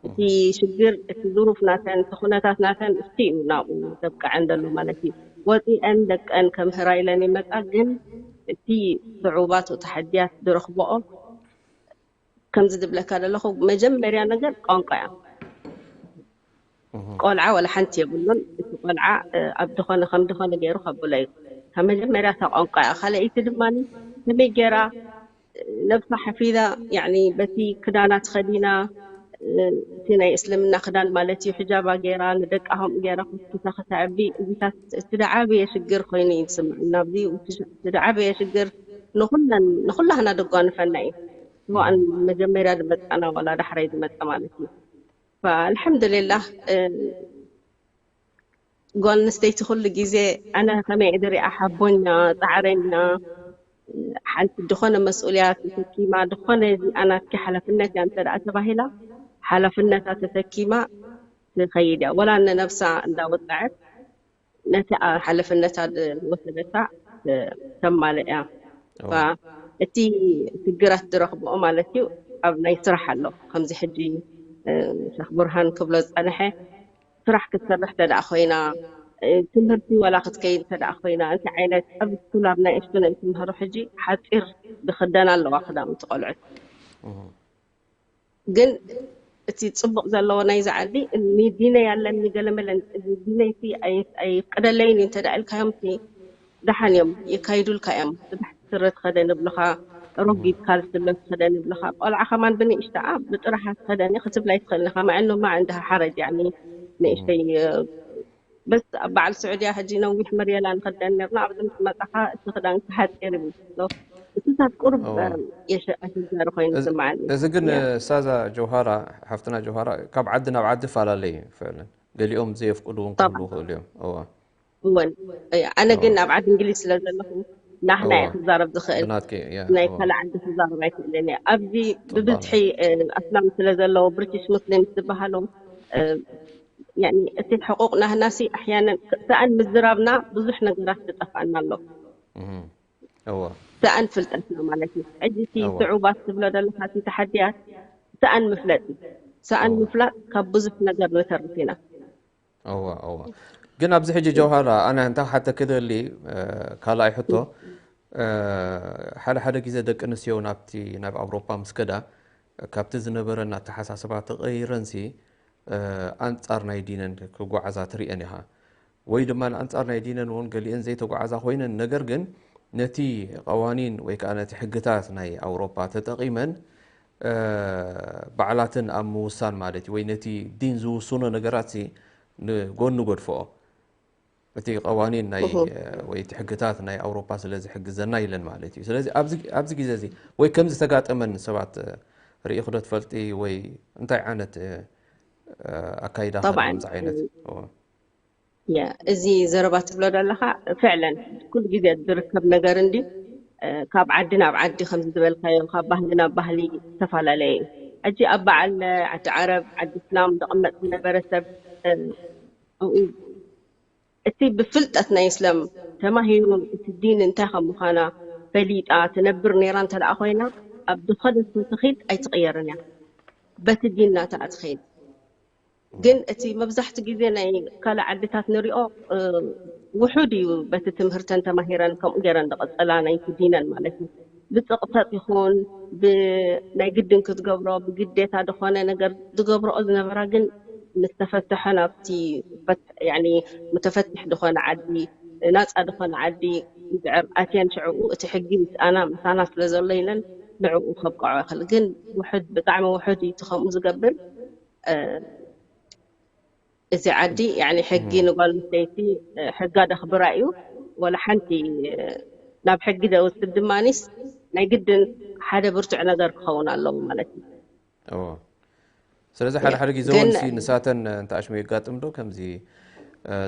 እቲ ሽግር እቲ ዙሩፍ ናተን እቲ ኩነታት ናተን እስቲ እዩ ናብኡ ዘብቅዐን ዘሎ ማለት እዩ። ወፂአን ደቀን ከምህራ ኢለን ይመፃ ግን እቲ ስዑባት ተሓድያት ዝረኽበኦ ከምዚ ዝብለካ ዘለኹ መጀመርያ ነገር ቋንቋ እያ። ቆልዓ ወላ ሓንቲ የብሉን። እቲ ቆልዓ ኣብ ድኾነ ከም ድኾነ ገይሩ ከብሎ እዩ። ካብ መጀመርያ እታ ቋንቋ እያ። ካልኣይቲ ድማ ከመይ ገይራ ነብሳ ሓፊዛ ያኒ በቲ ክዳና ተኸዲና እቲ ናይ እስልምና ክዳን ማለት እዩ ሕጃባ ገይራ ንደቃ ከምኡ ገይራ ኮስኩሳ ከተዕቢ እዚታት እቲ ደዓበየ ሽግር ኮይኑ እዩ ዝስምዐና ኣብዚ እቲ ደዓበየ ሽግር ንኹለን ንኹላህና ደጓንፈና እዩ ስዋእን መጀመርያ ዝመፃና ዋላ ዳሕራይ ዝመፀ ማለት እዩ ኣልሓምዱሊላህ ጓል ኣንስተይቲ ኩሉ ግዜ ኣነ ከመይ እየ ዝሪኣ ሓቦኛ ፃዕረኛ ሓንቲ ዝኾነ መስኡልያ ተሰኪማ ዝኾነ እዚኣ ናትኪ ሓላፍነት እያ እንተ ተባሂላ ሓላፍነታ ተሰኪማ ትኸይድ እያ ወላ ነነብሳ እንዳወፀዐት ነቲ ሓላፍነታ ዝወሰደታ ተማልእ እያ እቲ ሽግራት ዝረኽብኦ ማለት እዩ ኣብ ናይ ስራሕ ኣሎ ከምዚ ሕጂ ሸክ ብርሃን ክብሎ ዝፀንሐ ስራሕ ክትሰርሕ ተደኣ ኮይና ትምህርቲ ዋላ ክትከይድ ተደኣ ኮይና እንታይ ዓይነት ኣብ ስኩል ኣብ ናይ እሽቱ ናይ ትምህሩ ሕጂ ሓፂር ዝክደና ኣለዋ ክዳውንቲ ቆልዑት ግን እቲ ፅቡቅ ዘለዎ ናይዚ ዓዲ ዲነይ ኣለኒ ገለመለን ዲነይቲ ኣይፍቅደለይን እዩ እንተዳ ኢልካዮም ደሓን እዮም የካይዱልካ እዮም ስራሕ ስረ ትኸደን ይብልኻ ረጒድ ካልሲ ስለ ትኸደን ይብልኻ ቆልዓ ከማን ብንእሽተኣ ብጥራሓ ትኸደን ክትብላ ይትኽእል ኢኻ መዐኖማ ዕንድሃ ሓረጅ ያኒ ንእሽተይ በስ ኣብ በዓል ስዑድያ ሕጂ ነዊሕ መርየላ ንኸደን ነርና ኣብዚ ምስ መጣኻ እቲ ክዳንካ ሓፂር ይብል እሱታት ቁሩብ የሸጋሪ ኮይኑ ዝስማዓኒ እዚ ግን ሳዛ ጀውሃራ ሓፍትና ጀውሃራ ካብ ዓዲ ናብ ዓዲ ይፈላለ እዩ ፍዕለን ገሊኦም ዘየፍቅዱ እውን ክህሉ ይኽእሉ እዮም እዋ እወን ኣነ ግን ኣብ ዓዲ እንግሊዝ ስለ ዘለኹ ናህና እየ ክዛረብ ዝኽእል ናይ ካልእ ዓዲ ክዛረብ ኣይክእልን እየ ኣብዚ ብብዝሒ ኣስላም ስለ ዘለዉ ብሪቲሽ ሙስሊም ዝበሃሉ እቲ ሕቁቅ ናህናሲ ኣሕያነን ሰኣን ምዝራብና ብዙሕ ነገራት ዝጠፍኣና ኣሎ ሰኣን ፍልጠትና ማለት እዩ ሕጂ እቲ ስዑባት ትብሎ ዘለካ እቲ ተሓድያት ሰኣን ምፍለጥ እዩ ሰኣን ምፍላጥ ካብ ብዙሕ ነገር ንተርፍ ኢና እዋ እዋ ግን ኣብዚ ሕጂ ጀውሃራ ኣነ እንታይ ክሓተኪ ደሊ ካልኣይ ሕቶ ሓደ ሓደ ግዜ ደቂ ኣንስትዮ ናብቲ ናብ ኣውሮፓ ምስ ከዳ ካብቲ ዝነበረን ኣተሓሳስባ ተቐይረንሲ ኣንጻር ናይ ዲነን ክጓዓዛ ትርእየን ኢኻ ወይ ድማ ኣንጻር ናይ ዲነን እውን ገሊአን ዘይተጓዓዛ ኮይነን ነገር ግን ነቲ ቀዋኒን ወይ ከዓ ነቲ ሕግታት ናይ ኣውሮፓ ተጠቒመን ባዕላትን ኣብ ምውሳን ማለት እዩ ወይ ነቲ ዲን ዝውስኖ ነገራት ንጎኒ ገድፍኦ እቲ ቀዋኒን ናይ ወይ እቲ ሕግታት ናይ ኣውሮፓ ስለ ዝሕግዘና ኢለን ማለት እዩ። ስለዚ ኣብዚ ግዜ እዚ ወይ ከምዚ ተጋጠመን ሰባት ርኢኹ ዶ ትፈልጢ ወይ እንታይ ዓይነት ኣካይዳ ከምዚ ዓይነት ያ እዚ ዘረባ ትብሎ ዘለኻ ፍዕለን ኩሉ ግዜ ዝርከብ ነገር እንዲ ካብ ዓዲ ናብ ዓዲ ከም ዝበልካዮ ካብ ባህሊ ናብ ባህሊ ዝተፈላለየ እዩ። ሕጂ ኣብ በዓል ዓዲ ዓረብ ዓዲ እስላም ዝቕመጥ ዝነበረ ሰብ እቲ ብፍልጠት ናይ እስለም ተማሂሩ እቲ ዲን እንታይ ከም ምዃና ፈሊጣ ትነብር ነይራ እንተ ደኣ ኮይና ኣብ ዝኾነ ትኺድ ኣይትቕየርን እያ። በቲ ዲን ናታ ትኸይድ ግን እቲ መብዛሕቲ ግዜ ናይ ካልእ ዓድታት ንሪኦ ውሑድ እዩ በቲ ትምህርተን ተማሂረን ከምኡ ገይረን ዝቐጸላ ናይቲ ዲነን ማለት እዩ። ብፅቕጠጥ ይኹን ብናይ ግድን ክትገብሮ ብግዴታ ዝኾነ ነገር ዝገብረኦ ዝነበራ ግን ምስ ተፈተሐ ናብቲ ሙተፈትሕ ዝኾነ ዓዲ ናፃ ዝኾነ ዓዲ ድዕር ኣትየን ሽዕኡ እቲ ሕጊ ምስኣና ምሳና ስለ ዘሎ ኢለን ንዕኡ ከብቅዖ ይኽእል ግን ውሕድ ብጣዕሚ ውሕድ እዩ ከምኡ ዝገብር እዚ ዓዲ ሕጊ ንጓል ኣንስተይቲ ሕጋ ደኽብራ እዩ ወላ ሓንቲ ናብ ሕጊ ደውስድ ድማኒስ ናይ ግድን ሓደ ብርቱዕ ነገር ክኸውን ኣለዎ ማለት እዩ። ስለዚ ሓደ ሓደ ግዜ እውን ንሳተን እንተ ኣሽሙ የጋጥም ዶ ከምዚ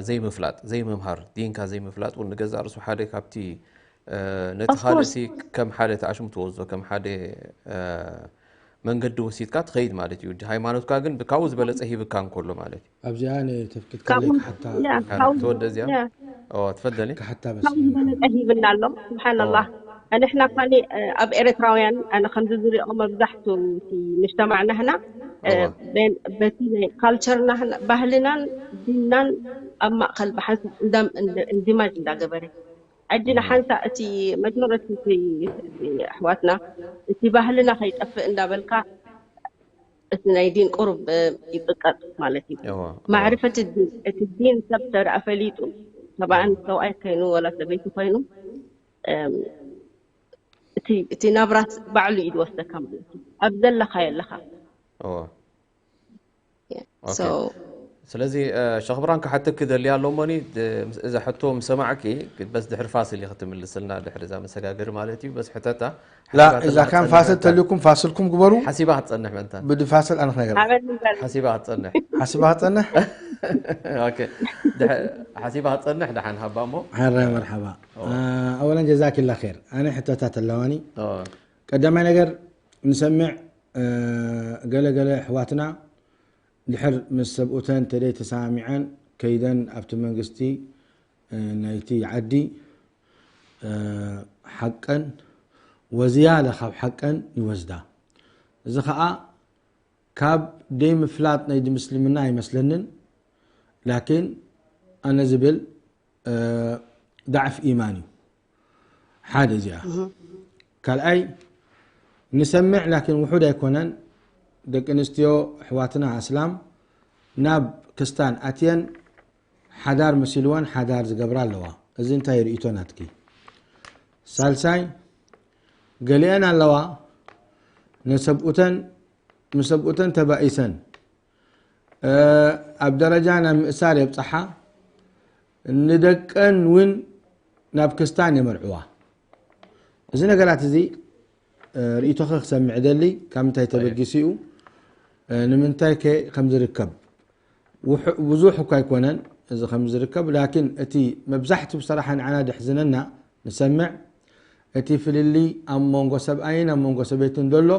ዘይምፍላጥ ዘይምምሃር ዲንካ ዘይምፍላጥ እውን ንገዛእ ርሱ ሓደ ካብቲ ነቲ ካልእሲ ከም ሓደ ተኣሽሙ ትወስዶ ከም ሓደ መንገዲ ወሲድካ ትኸይድ ማለት እዩ። ሃይማኖትካ ግን ካብኡ ዝበለፀ ሂብካ እንከሎ ማለት እዩ። ኣብዚኣ ንተፍቅድካለይ ክሓታ ትወደ እዚኣ ትፈደሊ ክሓታ በስ ካብኡ ዝበለፀ ሂብና ኣሎ። ስብሓንላህ ንሕና ካኒ ኣብ ኤርትራውያን ኣነ ከምዚ ዝሪኦ መብዛሕቱ እቲ ምጅተማዕ ናህና በቲ ናይ ካልቸር ናህና ባህልናን ዲንናን ኣብ ማእኸል ብሓንሳብ እንዳም እንዲማጅ እንዳገበረ ሕጂ ንሓንሳ እቲ መጆረቲ እቲ ኣሕዋትና እቲ ባህልና ከይጠፍእ እንዳበልካ እቲ ናይ ዲን ቁሩብ ይጥቀጥ ማለት እዩ። ማዕርፈት ዲን እቲ ዲን ሰብ ተደኣ ፈሊጡ ሰብኣን ሰብኣይ ኮይኑ ወላ ሰበይቲ ኮይኑ እቲ ናብራት ባዕሉ እዩ ዝወስደካ ማለት እዩ። ኣብ ዘለካ የለካ ስለዚ ሸኽብራን ክሓተክ ደልያ ኣሎ እሞኒ እዛ ሕቶ ምሰማዕኪ በስ ድሕሪ ፋስል ኢኺ ትምልስልና ድሕሪ እዛ መሰጋገሪ ማለት እዩ በስ ሕተታ ላ እዛ ካን ፋስል ተልኩም ፋስልኩም ግበሩ ሓሲባ ክትፀንሕ መእንታ ብድፋስል ኣነ ክነገር ሓሲባ ክትፀንሕ ሓሲባ ክትፀንሕ ሓሲባ ክትፀንሕ ደሓን ሃባ እሞ ሓራይ መርሓባ ኣወለን ጀዛኪላ ር ኣነ ሕቶታት ኣለዋኒ ቀዳማይ ነገር ንሰምዕ ገለ ገለ ኣሕዋትና ድሕር ምስ ሰብኡተን ተደይ ተሰማሚዐን ከይደን ኣብቲ መንግስቲ ናይቲ ዓዲ ሓቀን ወዝያለ ካብ ሓቀን ይወስዳ። እዚ ከዓ ካብ ደይ ምፍላጥ ናይ ምስልምና ኣይመስለንን። ላኪን ኣነ ዝብል ዳዕፍ ኢማን እዩ። ሓደ እዚኣ ካልኣይ ንሰምዕ ላኪን ውሑድ ኣይኮነን። ደቂ ኣንስትዮ ኣሕዋትና ኣስላም ናብ ክስታን ኣትየን ሓዳር መሲልወን ሓዳር ዝገብራ ኣለዋ። እዚ እንታይ ርእይቶ ናትኪ? ሳልሳይ ገሊአን ኣለዋ ንሰብኡተን ንሰብኡተን ተባኢሰን ኣብ ደረጃ ናብ ምእሳር የብፅሓ፣ ንደቀን እውን ናብ ክስታን የመርዕዋ። እዚ ነገራት እዚ ርእይቶኸ ክሰምዕ ደሊ ካብ ምንታይ ተበጊሱ እዩ? ንምንታይ ከ ከም ዝርከብ ብዙሕ እኳ ኣይኮነን እዚ ከም ዝርከብ፣ ላኪን እቲ መብዛሕትኡ ብሰራሓ ንዓና ደሕዝነና ንሰምዕ እቲ ፍልልይ ኣብ መንጎ ሰብኣይን ኣብ መንጎ ሰበይትን ዘሎ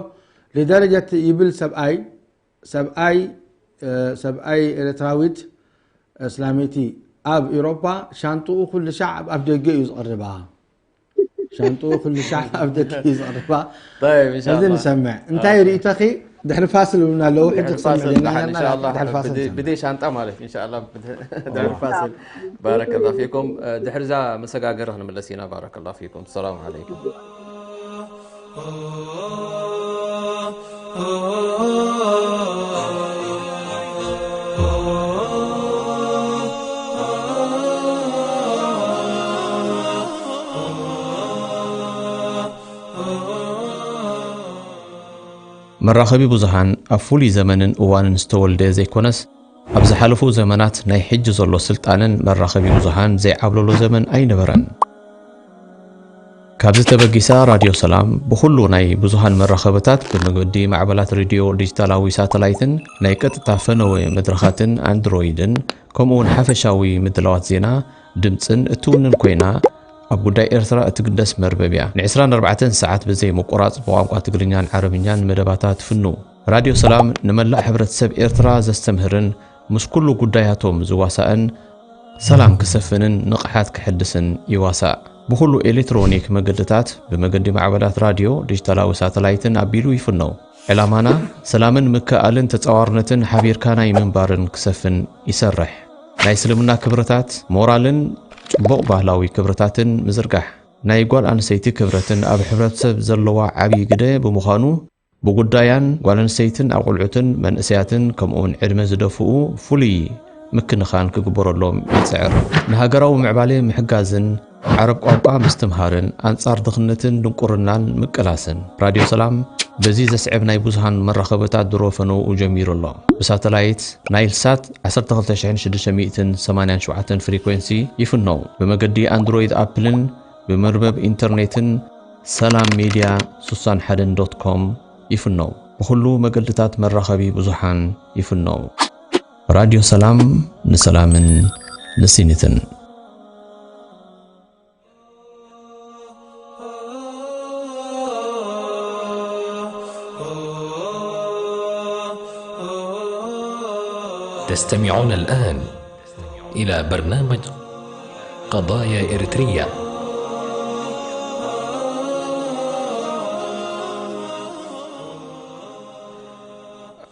ልደረጀት ይብል ሰብኣይ ሰብኣይ ሰብኣይ ኤርትራዊት እስላመይቲ ኣብ ኤሮፓ ሻንጥኡ ኩሉ ሻዕ ኣብ ደገ እዩ ዝቐርባ። ሻንጥኡ ኩሉ ሻዕ ኣብ ደገ እዩ ዝቐርባ። እዚ ንሰምዕ እንታይ ርእይቶኺ? ድሕሪ ፋስል እውን ኣለዉ ሕጂ ክሰምዕ ዘለና ድሕሪ ፋስል ብደይ ሻንጣ ማለት እንሻላ ድሕሪ ፋስል ባረከላ ፊኩም ድሕሪዛ መሰጋገሪ ክንምለስ ኢና። ባረከላ ፊኩም ሰላም ዓለይኩም። መራኸቢ ብዙሃን ኣብ ፍሉይ ዘመንን እዋንን ዝተወልደ ዘይኮነስ ኣብ ዝሓለፉ ዘመናት ናይ ሕጂ ዘሎ ስልጣነን መራኸቢ ብዙሃን ዘይዓብለሎ ዘመን ኣይነበረን። ካብዚ ተበጊሳ ራድዮ ሰላም ብኹሉ ናይ ብዙሃን መራኸብታት ብመገዲ ማዕበላት ሬድዮ ዲጂታላዊ ሳተላይትን ናይ ቀጥታ ፈነወ መድረኻትን ኣንድሮይድን ከምኡ እውን ሓፈሻዊ ምድላዋት ዜና ድምፅን እትውንን ኮይና ኣብ ጉዳይ ኤርትራ እትግደስ መርበብ እያ። ን24 ሰዓት ብዘይ ምቁራፅ ብቋንቋ ትግርኛን ዓረብኛን መደባታ ትፍኑ። ራድዮ ሰላም ንመላእ ሕብረተሰብ ኤርትራ ዘስተምህርን ምስ ኩሉ ጉዳያቶም ዝዋሳእን ሰላም ክሰፍንን ንቕሓት ክሕድስን ይዋሳእ። ብኹሉ ኤሌክትሮኒክ መገድታት ብመገዲ ማዕበላት ራድዮ ዲጂታላዊ ሳተላይትን ኣቢሉ ይፍነው። ዕላማና ሰላምን ምክእኣልን ተጻዋርነትን ሓቢርካ ናይ ምንባርን ክሰፍን ይሰርሕ። ናይ እስልምና ክብርታት ሞራልን ጽቡቕ ባህላዊ ክብርታትን ምዝርጋሕ ናይ ጓል ኣንሰይቲ ክብረትን ኣብ ሕብረተሰብ ዘለዋ ዓብዪ ግደ ብምዃኑ ብጉዳያን ጓል ኣንሰይትን ኣቑልዑትን መንእሰያትን ከምኡውን ዕድመ ዝደፍኡ ፍሉይ ምክንኻን ክግበረሎም ይጽዕር። ንሃገራዊ ምዕባለ ምሕጋዝን ዓረብ ቋንቋ ምስትምሃርን ኣንጻር ድኽነትን ድንቁርናን ምቅላስን ራድዮ ሰላም በዚ ዘስዕብ ናይ ብዙሃን መራኸብታት ድሮ ፈነውኡ ጀሚሩ ኣሎ። ብሳተላይት ናይል ሳት 12687 ፍሪኮንሲ ይፍነው። ብመገዲ ኣንድሮይድ ኣፕልን ብመርበብ ኢንተርኔትን ሰላም ሜድያ 61 ዶት ኮም ይፍነው። ብኹሉ መገድታት መራኸቢ ብዙሓን ይፍነው። ራድዮ ሰላም ንሰላምን ንሲኒትን። تستمعون الآن إلى برنامج قضايا إريترية.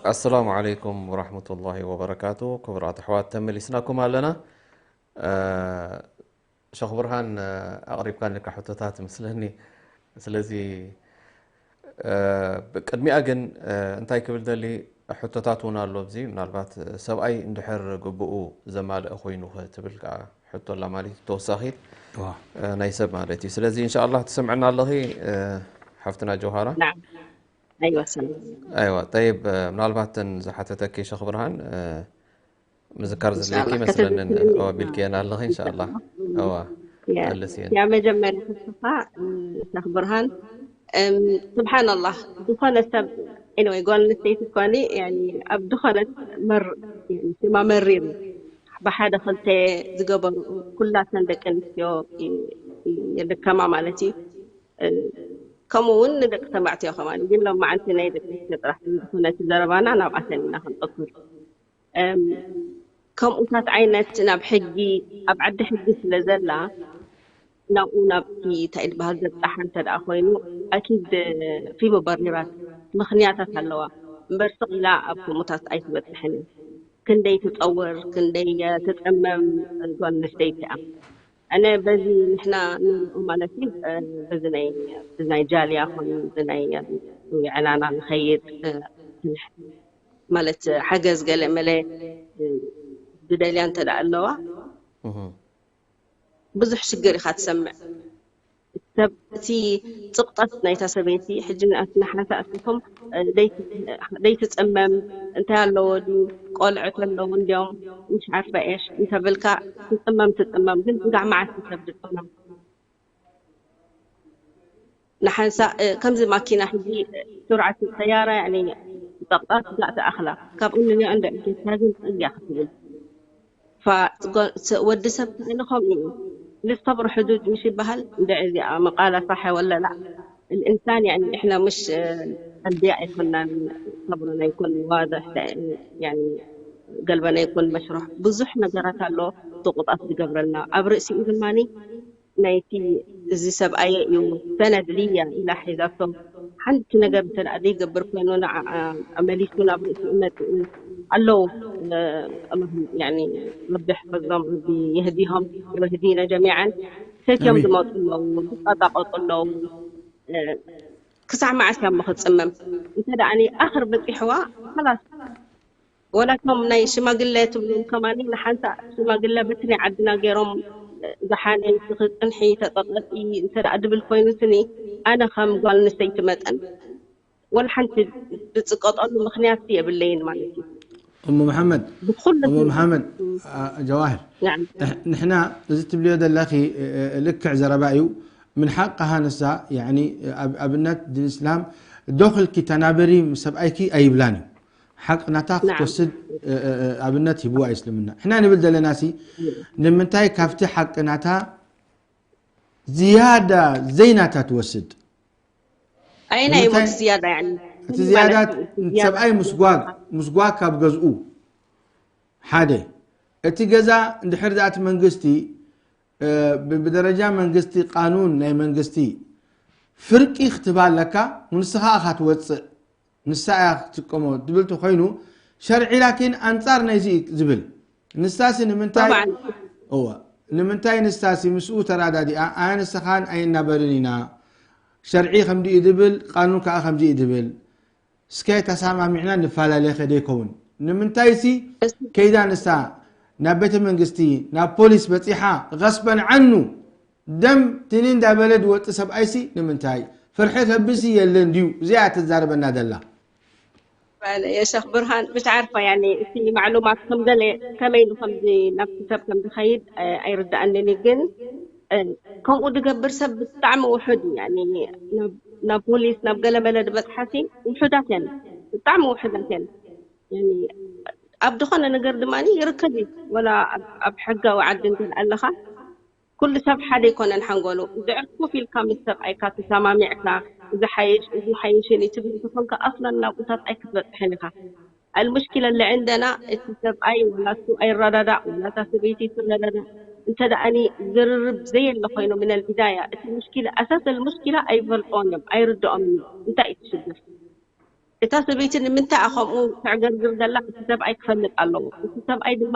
السلام عليكم ورحمة الله وبركاته. ክቡራት ኣሕዋት ተመሊስናኩም ኣለና። ሸኽ ብርሃን ኣቕሪብካኒ ሕቶታት መስለኒ። ስለዚ ቅድሚኣ ግን እንታይ ክብል ደሊ ሕቶታት እውን ኣሎ ኣብዚ ምናልባት ሰብኣይ እንድሕር ግብኡ ዘማልአ ኮይኑ ትብል ከዓ ሕቶ ኣላ ማለት ተወሳኺ ናይ ሰብ ማለት እዩ። ስለዚ እንሻ ኣላህ ትሰምዐና ኣለኺ ሓፍትና ጀውሃራ? نعم أيوة سلام ኣይዋ ጠይብ ምናልባት ተን ዝሓተተኪ ሸኽ ብርሃን ምዝካር إن شاء ዘድልየኪ الله መስለንን كتبت እዋ ቢልክየን ኣለኺ እንሻ ኣላህ እዋ يا መልስየን يا مجمل ሸኽ ብርሃን سبحان الله ዝኾነ ሰብ إنه ጓል ኣንስተይቲ ትኳኒ يعني ኣብ ዝኾነ መር ሽማ መሪር እዩ። ብሓደ ክልተ ዝገበሩ ኩላተን ደቂ ኣንስትዮ ይልከማ ማለት እዩ። ከምኡ እውን ንደቂ ተባዕትዮ ከማን ግን ሎማዓንቲ ናይ ደቂ ኣንስትዮ ጥራሕ ዝኾነ እቲ ዘረባና ናብኣተን ኢና ክንጠኩር። ከምኡታት ዓይነት ናብ ሕጊ ኣብ ዓዲ ሕጊ ስለ ዘላ ናብኡ ናብቲ እንታይ ዝበሃል ዘብፅሓ እንተ ደኣ ኮይኑ ኣኪድ في مبررات ምኽንያታት ኣለዋ እምበር ስቕ ኢላ ኣብ ከምኡታት ኣይትበፅሕን እያ። ክንደይ ትፀውር ክንደይ ትፀመም ጓል ኣንስተይቲ እያ። ኣነ በዚ ንሕና ንሪኦ ማለት እዩ በዚ ናይ ብዚ ናይ ጃልያ ኾን ብዚ ናይ ዕላና ንኸይድ ማለት ሓገዝ ገለ መለ ዝደልያ እንተ ደኣ ኣለዋ ብዙሕ ሽግር ኢኻ ትሰምዕ። ሰብ እቲ ፅቕጠት ናይታ ሰበይቲ ሕጂ ንኣትና ሓንሳ ኣትኹም ደይትፅመም እንታይ ኣለዎ ድዩ ቆልዑት ኣለዉ እንዲዮም ምሽ ዓርፈ ኤሽ እንተብልካ ትፅመም ትፅመም ግን ስጋዕ መዓልቲ ሰብ ዝፅመም ንሓንሳ ከምዚ ማኪና ሕጂ ሱርዓት ሰያራ ያኒ ጠቕጣት ጋእ ተኣኽላ ካብኡ ንኒኦ እንደ እጀታ ግን ፅግያ ክትብል ወዲ ሰብ ተኣለ ከምኡ እዩ ልሰብር ሕዱድ ምሽ ይበሃል እንደ እዚኣ መቃላ ሳሐ ወለላ الإنسان يعني إحنا مش أنبياء يكون صبرنا يكون واضح يعني قلبنا يكون مشروح ብዙሕ ነገራት ኣሎ ስቁጣት ዝገብረልና ኣብ ርእሲኡ ድማ ናይቲ እዚ ሰብኣየ እዩ ሰነድ ልያ ኢላ ሒዛቶ ሓንቲ ነገር እንተ ደኣ ዘይገብር ኮይኑ ንዓኣ መሊሱ ናብ ርእሲኡ መፅኡ ኣለዉ ረቢ ሕፈዞም ረቢ የህዲሆም ወህዲነ ጀሚዓን ሰትዮም ዝመፁ ኣለዉ ዝቀጣቀጡ ኣለዉ ክሳዕ መዓስ እያ እሞ ክትፅመም እንተ ደኣ ኣኽር በፂሕዋ ላስ ወላ እቶም ናይ ሽማግለ ትብሎም ከማኒ ንሓንሳእ ሽማግለ በቲ ናይ ዓድና ገይሮም ዝሓነ ንስኺ ፅንሒ ተፀቐጢ እንተ ደኣ ድብል ኮይኑ ስኒ ኣነ ከም ጓል ኣንስተይቲ መጠን ወላ ሓንቲ ዝፅቀጠሉ ምኽንያት የብለይን ማለት እዩ። እሞ መሓመድ ብኩሉ እሞ መሓመድ ጀዋህር ናም ንሕና እዚ ትብልዮ ዘለኺ ልክዕ ዘረባ እዩ። ምን ሓቅኻ ንሳ ያኒ ኣብነት ድን እስላም ዶኽልኪ ተናበሪ ምስ ሰብኣይኪ ኣይብላን እዩ። ሓቂ ናታ ክትወስድ ኣብነት ሂብዋ እዩ እስልምና። ንሕና ንብል ዘለና ሲ ንምንታይ ካብቲ ሓቂ ናታ ዝያዳ ዘይናታ ትወስድ? ኣይና ይሞት ዝያዳ ያኒ እቲ ዝያዳ ሰብኣይ ምስጓግ ምስጓግ ካብ ገዝኡ ሓደ እቲ ገዛ እንድሕር ዝኣቲ መንግስቲ ብደረጃ መንግስቲ ቃኑን ናይ መንግስቲ ፍርቂ ክትባ ኣለካ ንስኻ ኢኻ ትወፅእ ንሳ እያ ክትጥቀሞ ትብል ተኮይኑ ሸርዒ ላኪን ኣንፃር ናይዚ እዩ ዝብል ንሳሲ ንምንታይ እወ ንምንታይ ንሳሲ ምስኡ ተራዳዲኣ ኣያ ንስኻን ኣይናበርን ኢና ሸርዒ ከምዚ እዩ ዝብል ቃኑን ከዓ ከምዚ እዩ ዝብል እስከ ተሳማሚዕና ንፈላለ ከደ ይከውን ንምንታይ ሲ ከይዳ ንሳ ናብ ቤተ መንግስቲ ናብ ፖሊስ በፂሓ غصبا عنه ደም ትኒ እንዳበለ ዝወፅእ ሰብኣይሲ ንምንታይ ፍርሒ ከብሲ የለን ድዩ እዚኣ ትዛረበና ዘላ የሸክ ብርሃን ብትዓርፋ ያኒ እቲ ማዕሉማት ከምገለ ከመይ ኢሉ ከምዚ ናብቲ ሰብ ከም ዝኸይድ ኣይርዳኣንን እዩ ግን ከምኡ ዝገብር ሰብ ብጣዕሚ ውሑድ እዩ ያኒ ናብ ፖሊስ ናብ ገለመለ ዝበፅሓሲ ውሑዳት የን ብጣዕሚ ውሑዳት የን ኣብ ዝኾነ ነገር ድማ ይርከብ እዩ ወላ ኣብ ሕጋዊ ዓዲ እንተ ኣለኻ ኩሉ ሰብ ሓደ ኣይኮነን ሓንጎሉ ድዕር ኮፍ ኢልካ ምስ ሰብኣይካ ተሰማሚዕካ እዚ ሓይሽ እዚ ሓይሽን እዩ ትብል እንተኾንካ ኣስለን ናብኡታት ኣይክትበፅሕን ኢኻ المشكلة اللي عندنا እቲ ሰብኣይ ወላ እሱ ኣይረዳዳእ ወላ እታ ሰበይቲ ትረዳዳእ እንተ ደኣኒ ዝርርብ ዘየለ ኮይኑ من البداية እቲ مشكلة أساس المشكلة ኣይፈልጦን እዮም ኣይርድኦም እዩ እንታይ እዩ ትሽግር እታ ሰበይቲ ንምንታይ እያ ከምኡ ተዕገርግር ዘላ እቲ ሰብኣይ ክፈልጥ ኣለዎ። እቲ ሰብኣይ ድማ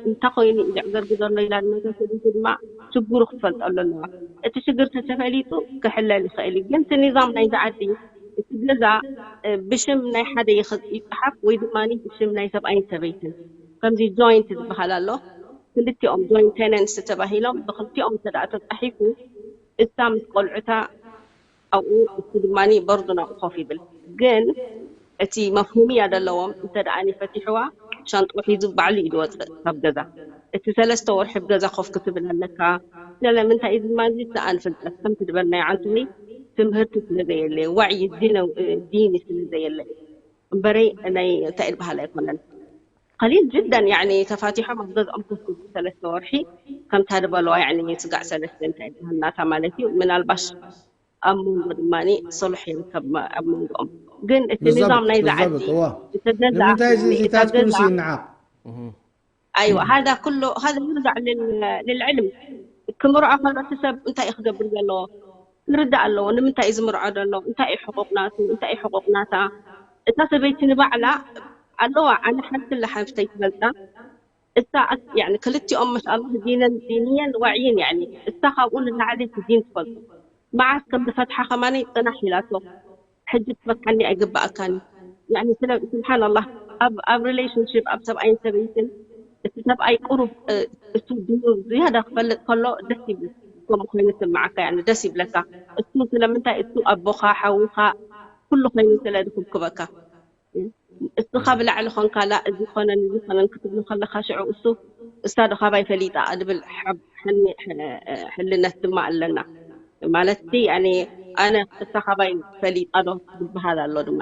እንታይ ኮይኑ እዩ ዘዕገርግር ዘሎ ኢላ ድማ እታ ሰበይቲ ድማ ሽግሩ ክትፈልጠሉ ኣለዋ። እቲ ሽግር ተተፈሊጡ ክሕለል ይኽእል እዩ። ግን እቲ ኒዛም ናይዚ ዓዲ እቲ ገዛ ብሽም ናይ ሓደ ይፅሓፍ ወይ ድማ ብሽም ናይ ሰብኣይን ሰበይትን ከምዚ ጆይንት ዝበሃል ኣሎ። ክልቲኦም ጆይንት ቴነንትስ ተባሂሎም ብክልቲኦም እንተ ተፃሒፉ እሳ ምስ ቆልዑታ ኣብኡ እሱ ድማ በርዱ ናብኡ ኮፍ ይብል ግን እቲ መፍሁምያ ዘለዎም እንተ ደኣ ፈቲሕዋ ሻንጥኡ ሒዙ ባዕሉ እዩ ዝወፅእ ካብ ገዛ እቲ ሰለስተ ወርሒ ብገዛ ኮፍ ክትብል ኣለካ ስለምንታይ እዚ ድማ እዚ ሰኣን ፍልጠት ከምቲ ዝበልናዮ ዓንትኒ ትምህርቲ ስለ ዘየለ ዋዕይ ዲኒ ስለ ዘየለ እምበረይ ናይ እንታይ ዝበሃል ኣይኮነን قليل جدا يعني ተፋቲሖም ኣብ ገዝኦም ኮፍ ክብሉ ሰለስተ ወርሒ ከምታ ዝበልዋ يعني ስጋዕ ሰለስተ እንታይ ዝበሃል ናታ ማለት እዩ ምናልባሽ ኣብ መንጎ ድማ صلح ይርከብ ኣብ መንጎኦም ግን እቲ ንዛም ናይዛ ዓዲ እተ ገዛ እታ ገዛ ኣይዋ هذا كله هذا يرجع للعلم ክምርዖ ከሎ እቲ ሰብ እንታይ እዩ ክገብር ዘለዎ ክርዳእ ኣለዎ ንምንታይ እዩ ዝምርዖ ዘሎ እንታይ እዩ ሕቁቅ ናቱ እንታይ እዩ ሕቁቅ ናታ እታ ሰበይቲ ንባዕላ ኣለዋ ኣነ ሓንቲ ለሓፍተይ ትፈልጣ እሳ ክልቲኦም ማሻኣላህ ዲነን ዲንየን ዋዕይን ያኒ እሳ ካብኡ ንላዕሊ እቲ ዲን ትፈልጦ መዓስ ከም ዝፈትሓ ከማነይ ፅናሕ ኢላቶ ሕጂ ክትፈትሓኒ ኣይግበኣካን እዩ ያኒ ስለ ስብሓን ኣላህ ኣብ ኣብ ሪሌሽንሽፕ ኣብ ሰብኣይን ሰበይትን እቲ ሰብኣይ ቁሩብ እሱ ድዩ ዝያዳ ክፈልጥ ከሎ ደስ ይብል ከምኡ ኮይኑ ስምዓካ ያኒ ደስ ይብለካ እሱ ስለምንታይ እሱ ኣቦኻ ሓውኻ ኩሉ ኮይኑ ስለ ዝክብክበካ እስኻ ብላዕሊ ኾንካ ላ እዚ ኾነን እዚ ኾነን ክትብሎ ከለኻ ሽዑ እሱ እሳ ዶ ካባይ ፈሊጣ ድብል ሕልነት ድማ ኣለና ማለት ሲ ኣነ እሳ ካባይ ፈሊጣ ዶ ዝበሃል ኣሎ ድማ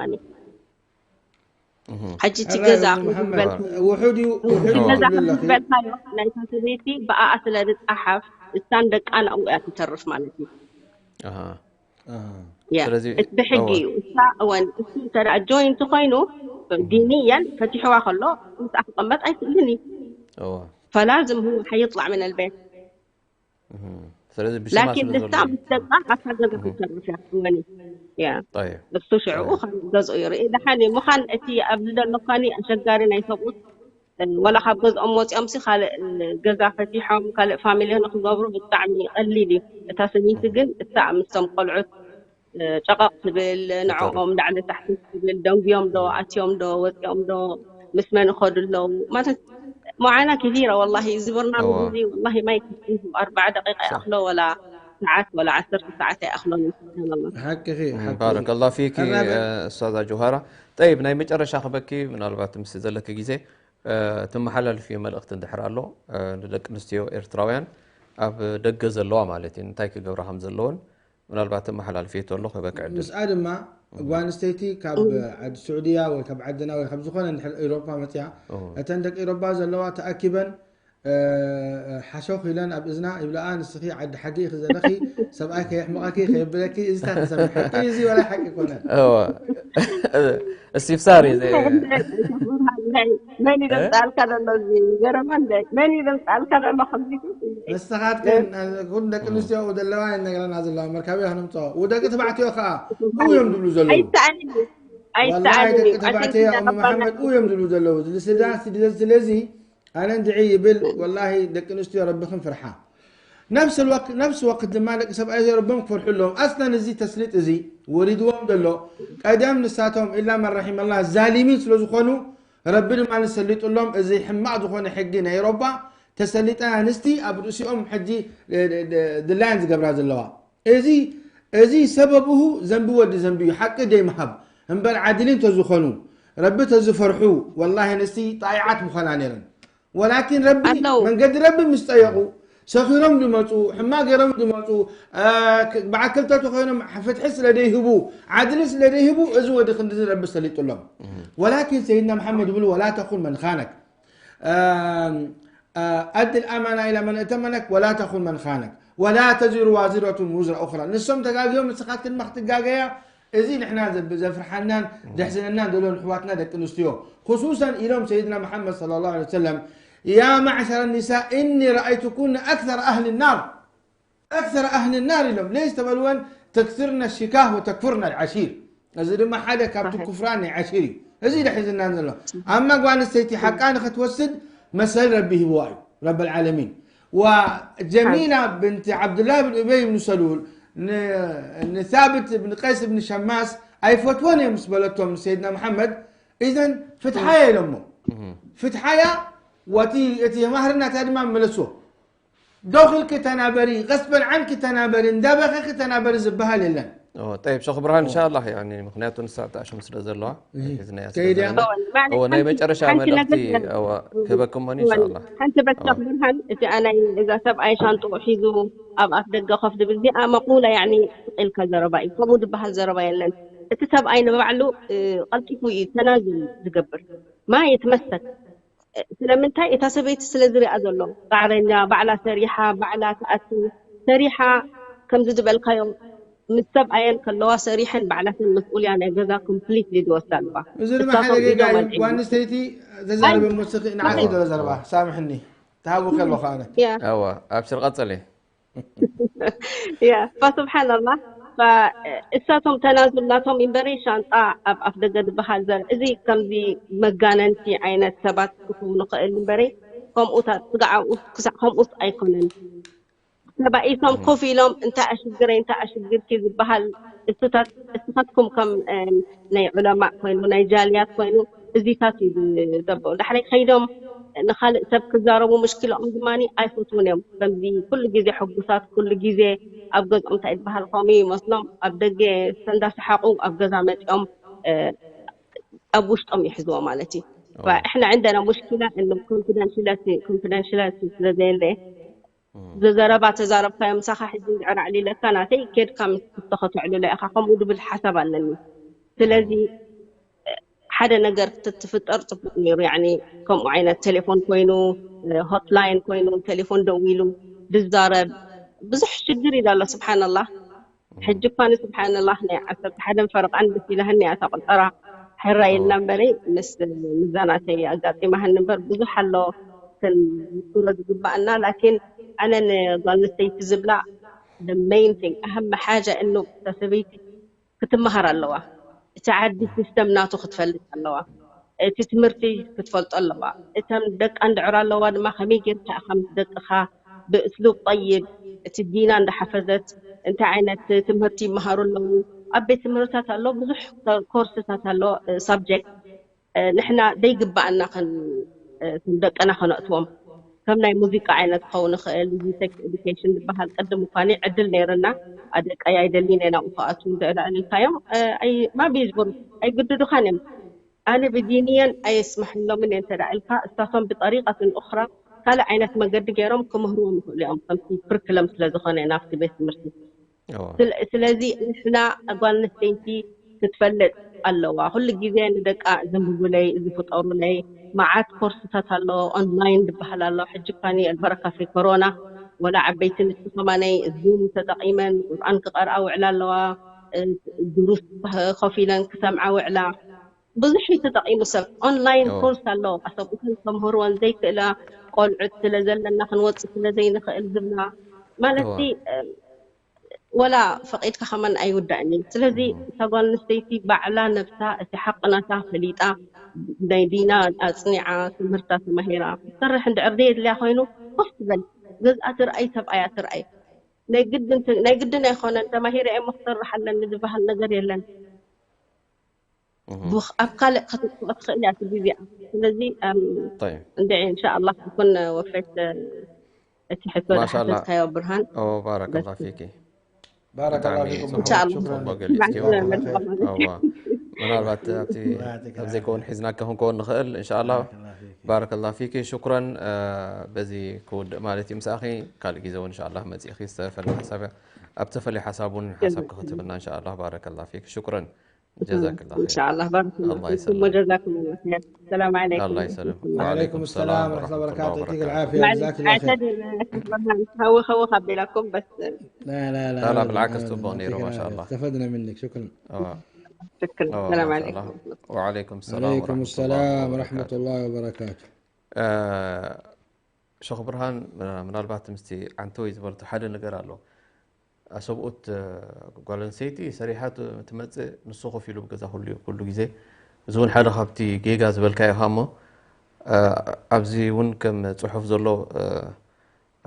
ሕጂ እቲ ገዛ ውሑድ እዩ ውሑድ ገዛ ዝበልካዮ ናይታ ሰበይቲ ብኣኣ ስለ ዝፀሓፍ እሳን ደቃን ኣብኡ እያ ትተርፍ ማለት እዩ ኣሃ ያ ስለዚ እቲ ብሕጊ እወ እዩ እሳ እወን እሱ እንተ ደኣ ጆይንት ኮይኑ ዲንያን ፈቲሕዋ ከሎ ምስኣ ክቐመጥ ኣይክእልን እዩ እወ فلازم هو حيطلع من البيت እህ። ስለዚ ብሽማ ላኪን ስለ ንሳ ዘሎ ምስ ደቃ ኣብታ ገዛ ክትተርፍ እያ ትወኒ ያ طيب እሱ ሽዕኡ ከም ገዝኡ ይርኢ ደሓን እዩ ምዃን እቲ ኣብዚ ዘሎ ኳኒ ኣሸጋሪ ናይ ሰብኡት ወላ ካብ ገዝኦም ወፂኦም ሲ ካልእ ገዛ ፈቲሖም ካልእ ፋሚሊ ንክገብሩ ብጣዕሚ ቀሊል እዩ እታ ሰበይቲ ግን እታ ምስቶም ቆልዑት ጨቐቕ ትብል ንዕኦም ላዕሊ ታሕቲ ትብል ደንጉዮም ዶ ኣትዮም ዶ ወፂኦም ዶ ምስ መን ይኸዱ ኣለዉ ማለት معاناة كثيرة والله እዚ برنامج أوه. እዚ والله ما يكفيه أربع دقائق صح. يأخلو ولا ساعات ولا عشر ساعات يأخلون سبحان الله ሓቅኺ مم، بارك الله فيك الرابع. آه، استاذة جوهرة. طيب ናይ መጨረሻ ክበኪ ምናልባት ምስ ዘለኪ ግዜ ትመሓላልፍዮ መልእኽቲ እንድሕር ኣሎ ንደቂ ኣንስትዮ ኤርትራውያን ኣብ ደገ ዘለዋ ማለት እዩ እንታይ ክገብራ ከም ዘለዎን ምናልባት ተመሓላልፍዮ ተሎ ክበክ ዕድል። ምስኣ ድማ ጓል ኣንስተይቲ ካብ ዓዲ ስዑድያ ወይ ካብ ዓድና ወይ ካብ ዝኾነ እንድሕር ኤሮፓ መፅያ እተን ደቂ ኤሮፓ ዘለዋ ተኣኪበን ሓሾኽ ኢለን ኣብ እዝና ይብለኣ፣ ንስኺ ዓዲ ሓቂ ኢኺ ዘለኺ፣ ሰብኣይ ከየሕምቐኪ ከየብለኪ፣ እዚታት ተሰምሐ። ሓቂ እዚ ወላ ሓቂ ኮነ። እስትፍሳር እዩ። መን እዩ ዘምፅኣልካ ዘሎ? እዚ ገረማ እንደ መን እዩ ዘምፅኣልካ ዘሎ? ከምዚ ንስኻትክን ኩን ደቂ ኣንስትዮ ዘለዋ እየን ነገረና ዘለዋ መርካቢ ክነምፅኦ። ደቂ ተባዕትዮ ከዓ ብኡ እዮም ዝብሉ ዘለዉ። ኣይሰኣልን እዩ። ወላሂ ኣይሰኣልን ደቂ እዩ። ተባዕትዮ ኣሞ መሓመድ ብኡ እዮም ዝብሉ ዘለዉ። ስለዚ ስለዚ ኣነ እንድዒ ይብል ወላሂ ደቂ ኣንስትዮ ረብኽን ፍርሓ። ነፍሲ ወቅት ነፍሲ ወቅት ድማ ደቂ ሰብኣይ ዘይረቦም ክፈርሑ ኣለዎም። ኣስለን እዚ ተስሊጥ እዚ ወሪድዎም ዘሎ ቀደም ንሳቶም ኢላ መን ረሒመላ ዛሊሚን ስለ ዝኾኑ ረቢ ድማ ንሰሊጡሎም እዚ ሕማቕ ዝኾነ ሕጊ ናይ ኤሮፓ ተሰሊጠን ኣንስቲ ኣብ ርእሲኦም ሕጂ ድላየን ዝገብራ ዘለዋ እዚ እዚ ሰበብሁ ዘንቢ ወዲ ዘንቢ እዩ ሓቂ ደይ ምሃብ እምበር ዓድሊ እንተዝኾኑ ረቢ ተዝፈርሑ ወላሂ ኣንስቲ ጣይዓት ምኾና ነይረን። ወላኪን ረቢ ኣለዉ። መንገዲ ረቢ ምስ ጠየቑ ሰኺሮም ዝመፁ ሕማ ገይሮም ዝመፁ እ፣ ክ- በዓል ክልተ ተኮይኖም ፍትሒ ስለ ደይህቡ ዓድሊ ስለ ደይህቡ እዚ ወዲ ክንድዚ ረቢ ሰሊጡሎም። ወላኪን ሰይድና መሓመድ ይብሉ ወላ ተኹን መን ኻነክ እ፣ እ፣ ኣዲ ልኣማና ኢላ መን እተመነክ ወላ ተኹን መን ኻነክ ወላ ተዚሩ ዋዚረቱን ውዝራ ኡኽራ ንሶም ተጋግዮም ንስኻትክን ድማ ክትጋገያ እዚ ንሕና ዘብ- ዘፍርሓናን ዘሕዝነናን ዘሎ ንሕዋትና ደቂ ኣንስትዮ خصوصا ኢሎም ሰይድና መሓመድ صلى الله عليه وسلم يا معشر النساء إني رأيتكن أكثر أهل النار أكثر أهل النار ኢሎም ليش ተበልወን تكثرن الشكاه وتكفرن العشير እዚ ድማ ሓደ ካብቲ صحيح. ኩፍራን ናይ ዓሺር እዩ እዚ ድሕዝናን ዘሎ ኣማ ጓል ኣንስተይቲ ሓቃ ንክትወስድ መሰል ረቢ ሂብዋ እዩ ረብ العالمين وجميلة بنت عبد الله بن أبي بن سلول ن- ንثابت بن قيس بن شماس ኣይፈትወን እዮም ምስ በለቶም ንሰይድና መሓመድ إذن ፍትሓያ ኢሎሞ ፍትሓያ ወቲ እቲ ማህርናታ ድማ መለስዎ ዶኺልኪ ተናበሪ غصبا عنك ተናበሪ እንዳበኸኺ ተናበሪ ዝበሃል የለን ኦ፣ ጠይብ ሸኽ ብርሃን እንሻላ ያኒ ምክንያቱ ንሳ ተኣሽም ስለ ዘለዋ ሒዝናያ ስለ ከይድያ? ዘለና እዎ ናይ መጨረሻ ሓንቲ መልእኽቲ ነገር እዋ ክህበክሞኒ እንሻላ ሓንቲ በሻኽ ብርሃን እቲኣ ናይ እዛ ሰብኣይ ሻንጥኡ ሒዙ ኣብ ኣፍ ደገ ኮፍ ድብል እዚኣ መቁላ ያኒ ኢልካ ዘረባ እዩ ከምኡ ዝበሃል ዘረባ የለን እቲ ሰብኣይ ንባዕሉ እ፣ ቀልጢፉ እዩ ተናዙል ዝገብር ማ የትመሰል ስለምንታይ እታ ሰበይቲ ስለ ዝሪኣ ዘሎ ፃዕረኛ ባዕላ ሰሪሓ ባዕላ ትኣቱ ሰሪሓ ከምዚ ዝበልካዮም ምስ ሰብኣየን ከለዋ ሰሪሐን ባዕላተን መስኡልያ ናይ ገዛ ኮምፕሊትሊ ዝወስዳ ኣለዋ እዚ ድማ እሳቶም ሓደ ጌጋ ኢዶም እዩ ኣልዒሎም ጓል ኣንስተይቲ ተዛረበ መስኺ ንዓኺ ዘሎ ዘረባ ሳምሕኒ ተሃቡ ከለኹ ኣነ ያ እዋ ኣብሽር ቀፅሊ ያ ፈስብሓንላህ እሳቶም ተናዙል ናቶም እምበረይ ሻንጣ ኣብ ኣፍ ደገ ዝበሃል ዘር እዚ ከምዚ መጋነንቲ ዓይነት ሰባት ክኸውን ንኽእል እምበረይ ከምኡታት ስጋዕ ኣብኡ ክሳዕ ከምኡስ ኣይኮነን ተባኢሶም ኮፍ ኢሎም እንታይ ኣሽግረይ እንታይ ኣሽግርኪ ዝበሃል እሱታት እስኻትኩም ከም ናይ ዑለማእ ኮይኑ ናይ ጃልያት ኮይኑ እዚታት እዩ ዘበው ዳሕራይ ከይዶም ንካልእ ሰብ ክዛረቡ ምሽኪላኦም ድማ ኣይፈትውን እዮም ከምዚ ኩሉ ግዜ ሕጉሳት ኩሉ ግዜ ኣብ ገዝኦም እንታይ ዝበሃል ከምኡ ይመስሎም ኣብ ደገ እንዳሰሓቁ ኣብ ገዛ መፂኦም ኣብ ውሽጦም ይሕዝዎ ማለት እዩ እሕና ዕንደና ሙሽኪላ እኖም ኮንፊደንሽለት ኮንፊደንሽለት ስለዘየለ ዘዘረባ ተዛረብካዮ ምሳኻ ሕጂ እንድዕር ኣዕሊለካ ናተይ ኬድካ ምስ ክፍቶ ከተዕልሎ ኢኻ ከምኡ ዝብል ሓሳብ ኣለኒ ስለዚ ሓደ ነገር ክትፍጠር ፅቡቅ ነይሩ ያኒ ከምኡ ዓይነት ቴሌፎን ኮይኑ ሆትላይን ኮይኑ ቴሌፎን ደዊሉ ዝዛረብ ብዙሕ ሽግር ኢሉ ኣሎ ስብሓንላህ ሕጂ እኳ ንስብሓንላህ ናይ ዓሰርተ ሓደን ፈረቃን ደስ ኢላህኒ እያ እታ ቁጠራ ሕራይ ኢልና እምበረይ ምስ ምዛናተይ ኣጋጢማህኒ እምበር ብዙሕ ኣሎ ክንዝክሮ ዝግባኣና ላኪን ኣነ ንጓል ኣንስተይቲ ዝብላ the main thing ኣህመ ሓጃ እኑ እታ ሰበይቲ ክትመሃር ኣለዋ እቲ ዓዲ ሲስተም ናቱ ክትፈልጥ ኣለዋ እቲ ትምህርቲ ክትፈልጦ ኣለዋ እተን ደቃ እንድዕር ኣለዋ ድማ ከመይ ጌርካ ኢኻ ምስ ደቅኻ ብእስሉብ ጠይብ እቲ ዲና እንዳሓፈዘት እንታይ ዓይነት ትምህርቲ ይመሃሩ ኣለዉ ኣብ ቤት ትምህርታት ኣሎ ብዙሕ ኮርስታት ኣሎ ሳብጀክት ንሕና ዘይግባኣና ከም ደቅና ከነእትዎም ከም ናይ ሙዚቃ ዓይነት ክኸውን ይኽእል ሙዚክ ኤዱኬሽን ዝበሃል ቅድም እኳኒ ዕድል ነይርና ኣደቀይ ኣይደሊን እየ ናብኡ ክኣትዉ እንድዕል ኣዕሊልካዮም ማቢ ይዝብሩ ኣይግድዱኻን እዮም ኣነ ብዲንየን ኣየስምሐሎምን እየ እንተ ደኣ ኢልካ፣ እሳቶም ብጠሪቀትን ኡኽራ ካልእ ዓይነት መገዲ ገይሮም ክምህርዎም ይኽእሉ እዮም፣ ከምቲ ክርክለም ስለ ዝኾነ ናብቲ ቤት ትምህርቲ። ስለዚ ንሕና ጓል ኣንስተይቲ ክትፈልጥ ኣለዋ። ኩሉ ግዜ ንደቃ ዘንብቡለይ፣ ዝፍጠሩለይ መዓት ኮርስታት ኣሎ፣ ኦንላይን ዝበሃል ኣሎ። ሕጂ እኳ ኣልበረካ ፊ ኮሮና ወላ ዓበይቲ ንስኹማነይ ዙም ተጠቒመን ቁርኣን ክቐርኣ ውዕላ ኣለዋ። ድሩስ ኮፍ ኢለን ክሰምዓ ውዕላ። ብዙሕ እዩ ተጠቒሙ ሰብ። ኦንላይን ኮርስ ኣሎ፣ ኣሰብኡተን ከምህርወን ዘይክእላ ቆልዑት ስለ ዘለና ክንወፅእ ስለ ዘይንኽእል ዝብላ ማለት ወላ ፈቒድካ ከማን ኣይውዳእን እዩ። ስለዚ እታ ጓል ኣንስተይቲ ባዕላ ነብሳ እቲ ሓቂ ናታ ፈሊጣ ናይ ዲና ኣፅኒዓ ትምህርታ ተማሂራ ክትሰርሕ እንድዕር ዘየድልያ ኮይኑ ኮፍ ትበል። ገዝኣ ትርኣይ፣ ሰብኣያ ትርኣይ። ናይ ግድን ት- ናይ ግድን ኣይኮነን ተማሂረ እሞ ክሰርሕ ኣለኒ ዝበሃል ነገር የለን። ኣብ ካልእ ከተጥፍኦ ትኽእል እያ እቲ ግዜኣ። ስለዚ እንድዒ እንሻኣላ ክኩን ወፈት እቲ ሕቶ ዝሓተትካዮ ብርሃን። ባረከላ ፊኪ። ባረከላ ፊኩም። ጽቡቅ ገሊጽክዮ። ምናልባት ኣብቲ ኣብ ዘይከውን ሒዝናካ ክንከውን ንኽእል እንሻኣላ። ባረከላ ፊኪ። ሽኩረን። በዚ ክውድእ ማለት እዩ። ምሳኺ ካልእ ግዜ እውን እንሻኣላ መጺእኺ ዝተፈለ ሓሳብ ኣብ ተፈለየ ሓሳብ እውን ሓሳብ ክክትብና እንሻኣላ። ባረከላ ፊክ። ሽኩረን። ጀዛክላ ኸይር። እንሻኣላ ባረከላ ኣላህ ፊኩም ይሰልምክ። ወጀዛኩም ላ ኸይር። ሰላም ዓለይኩም። ኣላህ ይሰልምክ። وعليكم السلام ورحمة الله وبركاته. يعطيك العافية. معلش جزاك الله خير. اعتذر برهان هو هو خبي لكم بس لا لا لا لا لا أبداً، بالعكس أبداً. تبغني يعطيك روح، ما شاء العافية. الله. استفدنا منك، شكرا. اه عليكم اه السلام ما شاء ورحمة الله. الله. وعليكم السلام عليكم ورحمة الله السلام وبركاته. ورحمة الله وبركاته. آه، ሸኽ ብርሃን፣ ምናልባት ምስቲ ዓንተወይ ዝበልቶ ሓደ ነገር ኣሎ። ኣሰብኡት ጓል ኣንስተይቲ ሰሪሓ ትመፅእ፣ ንሱ ኮፍ ኢሉ ብገዛ ኩሉ እዩ ኩሉ ግዜ። እዚ እውን ሓደ ካብቲ ጌጋ ዝበልካዮ ኢኻ እሞ፣ ኣብዚ እውን ከም ፅሑፍ ዘሎ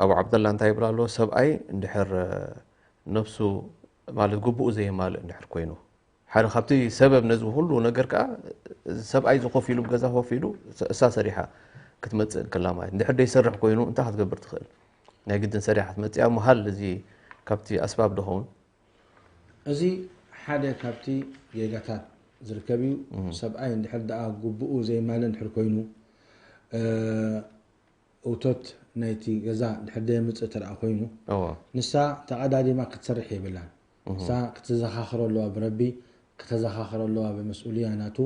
ኣቡ ዓብደላ እንታይ ይብል ኣሎ? ሰብኣይ እንድሕር ነብሱ ማለት ግቡኡ ዘየማልእ እንድሕር ኮይኑ፣ ሓደ ካብቲ ሰበብ ነዚ ኩሉ ነገር ከዓ ሰብኣይ እዚ ኮፍ ኢሉ ብገዛ ኮፍ ኢሉ እሳ ሰሪሓ ክትመፅእ እንከላ ማለት እንድሕር ደይሰርሕ ኮይኑ እንታይ ክትገብር ትኽእል? ናይ ግድን ሰሪሓ ክትመፅእ እያ እሞ ሃል እዚ ካብቲ ኣስባብ ዶ ኸውን? እዚ ሓደ ካብቲ ጌጋታት ዝርከብ እዩ። ሰብኣይ እንድሕር ደኣ ግቡኡ ዘይማልእ እንድሕር ኮይኑ፣ እውቶት ናይቲ ገዛ ድሕር ደየምፅእ ተደኣ ኮይኑ፣ እዎ ንሳ ተቐዳዲማ ክትሰርሕ የብላን። ንሳ ክትዘኻኽሮ ኣለዋ ብረቢ፣ ክተዘኻኽሮ ኣለዋ ብመስኡልያ ናቱ፣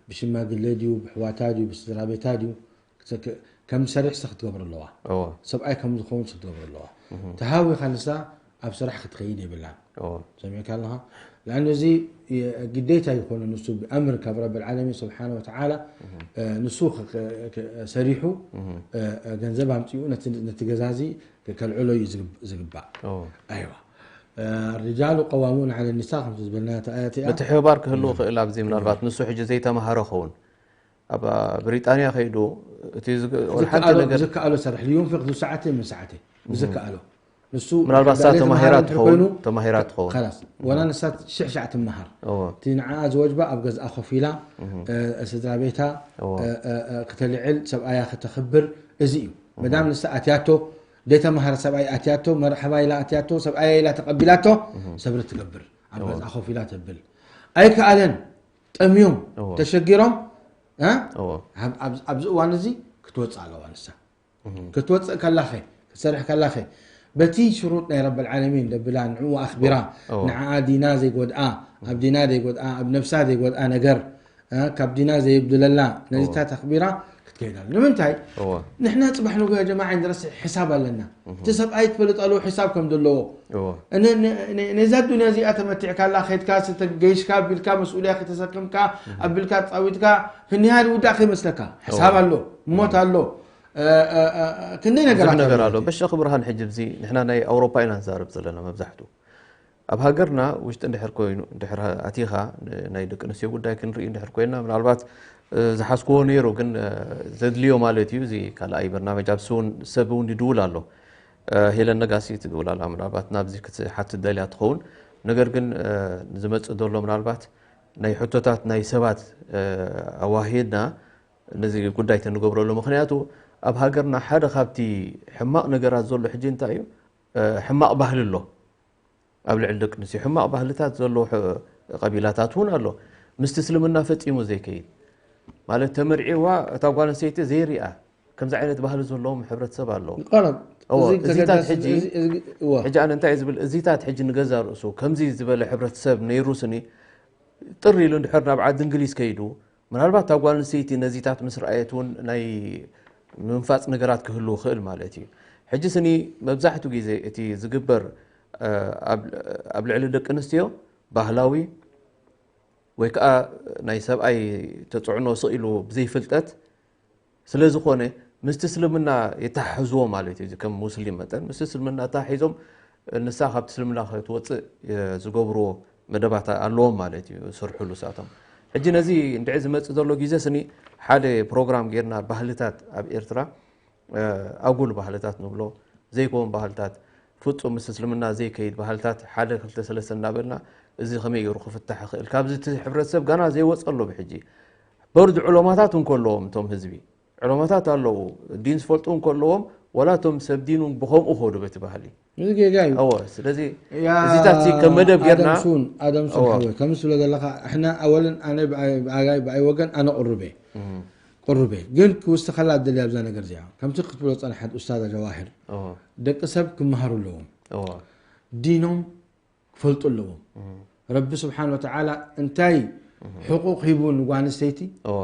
ብሽማግለ ድዩ፣ ብሕዋታ ድዩ፣ ብስድራ ቤታ ድዩ፣ ክተ- ከም ዝሰርሕ ሲ ክትገብሮ ኣለዋ። እዎ ሰብኣይ ከም ዝኸውን ሲ ክትገብሮ ኣለዋ። ተሃዊኻ ንሳ ኣብ ስራሕ ክትኸይድ የብላን። እዎ ሰሚዕካ ኣለኻ? ለኣን እዚ ግዴታ ይኾነ ንሱ ብኣምር ካብ ረብ ልዓለሚን ስብሓነ ወተዓላ ንሱ ሰሪሑ ገንዘብ ኣምፅኡ ነቲ ገዛ እዚ ከልዕሎ እዩ ዝግባእ። እዎ ኣይዋ ሪጃሉ ቀዋሙን ዓለ ኒሳ ከምቲ ዝበልና እቲ ኣያት እያ። ምትሕብባር ክህልው ይኽእል ኣብዚ ምናልባት ንሱ ሕጂ ዘይተማሃረ ኸውን ኣብ ብሪጣንያ ከይዱ እቲ ዝግ- ወላ ሓንቲ ነገር ዝከኣሎ ሰርሕ ሊዩንፊቅ ዙ ሰዓተ ምን ሰዓተ ዝከኣሎ ንሱ ምናልባት እሳ ዳሌ ተማሂራ ተምሃር እንድሕር ኮይኑ ትኸውን ተማሂራ ትኸውን خلاص ወላ ንሳ ሽሕ ሻዕ ትመሃር እዎ እቲ ንዓኣ ዝወጅባ ኣብ ገዝኣ ኮፍ ኢላ እ፣ ስድራ ቤታ እዎ እ፣ እ፣ እ፣ ክተልዕል ሰብኣያ ከተኽብር እዚ እዩ መዳም ንሳ ኣትያቶ ደይተምሃረ ሰብኣይ ኣትያቶ መርሓባ ኢላ ኣትያቶ ሰብኣያ ኢላ ተቐቢላቶ ሰብሪ ትገብር ኣብ ገዝኣ ኮፍ ኢላ ተብል ኣይከኣለን ጠምዮም እዎ ተሸጊሮም እ? እዎ ኣብ- ኣብ- ኣብዚ እዋን እዚ ክትወፅእ ኣለዋ ንሳ ክትወፅእ ከላኸ ክትሰርሕ ከላኸ በቲ ሽሩጥ ናይ ረብ ልዓለሚን ደብላ ንዕኡ ኣኽቢራ እዎ። ንዓኣ ዲና ዘይጎድኣ ኣብ ዲና ዘይጎድኣ ኣብ ነብሳ ዘይጎድኣ ነገር እ፣ ካብ ዲና ዘየብድለላ ነዚታት ኣኽቢራ ክትከይድ ኣለ ንምንታይ እዎ ንሕና ፅባሕ ንጎ ጀማዓ ንረስሕ ሕሳብ ኣለና እቲ ሰብኣይ ትፈልጥ ኣለዎ ሕሳብ ከም ዘለዎ እዎ ን- ን- ን- ነዛ ዱንያ እዚኣ ተመቲዕካላ ከድካ ስተገይሽካ ኣቢልካ መስኡልያ ከተሰክምካ ኣቢልካ ፃዊትካ ክንያድ ውዳእ ከይመስለካ ሕሳብ ኣሎ ሞት ኣሎ እ፣ እ፣ እ፣ ክንደይ ብዙሕ ነገራት ነገር ኣሎ ኣሎ። በሸኽ ብርሃን ሕጂ እዚ ንሕና ናይ ኣውሮፓ ኢና ንዛረብ ዘለና መብዛሕቱ ኣብ ሃገርና ውሽጢ እንድሕር ኮይኑ እንድሕር ኣቲኻ ናይ ደቂ ኣንስትዮ ጉዳይ ክንርኢ እንድሕር ኮይና ምናልባት እ፣ ዝሓዝክዎ ነይሩ ግን እ፣ ዘድልዮ ማለት እዩ እዚ ካልኣይ በርናመጅ ኣብዚ እውን ሰብ እውን ይድውል ኣሎ እ፣ ሄለን ነጋሲ ትድውል ኣላ ምናልባት ናብዚ ክትሓትት ደልያ ትኸውን ነገር ግን እ፣ ዝመፅእ ዘሎ ምናልባት ናይ ሕቶታት ናይ ሰባት እ፣ ኣዋሂድና ነዚ ጉዳይ ተንገብረሉ ምክንያቱ ኣብ ሃገርና ሓደ ካብቲ ሕማቕ ነገራት ዘሎ ሕጂ እንታይ እዩ እ፣ ሕማቕ ባህሊ ኣሎ ኣብ ልዕሊ ደቂ ኣንስትዮ ሕማቕ ባህልታት ዘሎ ሕ- ቀቢላታት እውን ኣሎ ምስቲ እስልምና ፈፂሙ ዘይከይድ ማለት ተመርዒዋ እታ ጓል ኣንስተይቲ ዘይሪኣ ከምዚ ዓይነት ባህሊ ዘለዎም ሕብረተሰብ ኣለዉ። ቀረብ እዎ፣ እዚ እዚታት ተገዳሲ- ሕጂ- እዚ- እዚ- እዎ። ሕጂ ኣነ እንታይ ዝብል እዚታት ሕጂ ንገዛ ርእሱ ከምዚ ዝበለ ሕብረተሰብ ነይሩ ስኒ ጥር ኢሉ እንድሕር ናብ ዓዲ እንግሊዝ ከይዱ ምናልባት እታ ጓል ኣንስተይቲ ነዚታት ምስ ረኣየት እውን ናይ ምንፋፅ ነገራት ክህሉ ይኽእል ማለት እዩ። ሕጂ ስኒ መብዛሕትኡ ግዜ እቲ ዝግበር ኣብ ልዕሊ ደቂ ኣንስትዮ ባህላዊ ወይ ከዓ ናይ ሰብኣይ ተፅዕኖ ስቕ ኢሉ ብዘይፍልጠት ስለ ዝኾነ ምስቲ እስልምና የተሓሕዝዎ ማለት እዩ። ከም ሙስሊም መጠን ምስቲ እስልምና ተሓሒዞም ንሳ ካብቲ እስልምና ክትወፅእ ዝገብርዎ መደባት ኣለዎም ማለት እዩ። ዝሰርሕሉ ሳቶም ሕጂ ነዚ እንድዒ ዝመፅእ ዘሎ ግዜ ስኒ ሓደ ፕሮግራም ጌርና ባህልታት ኣብ ኤርትራ ኣጉል ባህልታት ንብሎ ዘይኮን ባህልታት ፍፁም ምስ እስልምና ዘይከይድ ባህልታት ሓደ ክልተ ሰለስተ እናበልና እዚ ከመይ ገይሩ ክፍታሕ ይኽእል ካብዚ እቲ ሕብረተሰብ ጋና ዘይወፀ ኣሎ ብሕጂ በርድ ዕሎማታት እንከለዎም እቶም ህዝቢ ዕሎማታት ኣለዉ ዲን ዝፈልጡ እንከለዎም ወላ እቶም ሰብ ዲን እውን ብከምኡ ከዱ በቲ ባህሊ እዚ ጌጋ እዩ እወ ስለዚ ያ እዚታት እዚ ከም መደብ ጌርና ኣደም ሱን ኣደም ሱን እወ። ሓወይ ከምዚ ስለ ዘለካ እሕና ኣወልን ኣነ ብኣይ- ብኣጋይ ብኣይ ወገን ኣነ ቅሩብ እየ ቅሩብ እየ ግን ክውስኸላ ደልያ ኣብዛ ነገር እዚኣ ከምቲ ክትብሎ ፀንሓት ኡስታዛ ጀዋህር እወ ደቂ ሰብ ክመሃሩ ኣለዎም እወ ዲኖም ክፈልጡ ኣለዎም ረቢ ስብሓን ወተዓላ እንታይ ሕቁቅ ሂቡ ንጓንስተይቲ እወ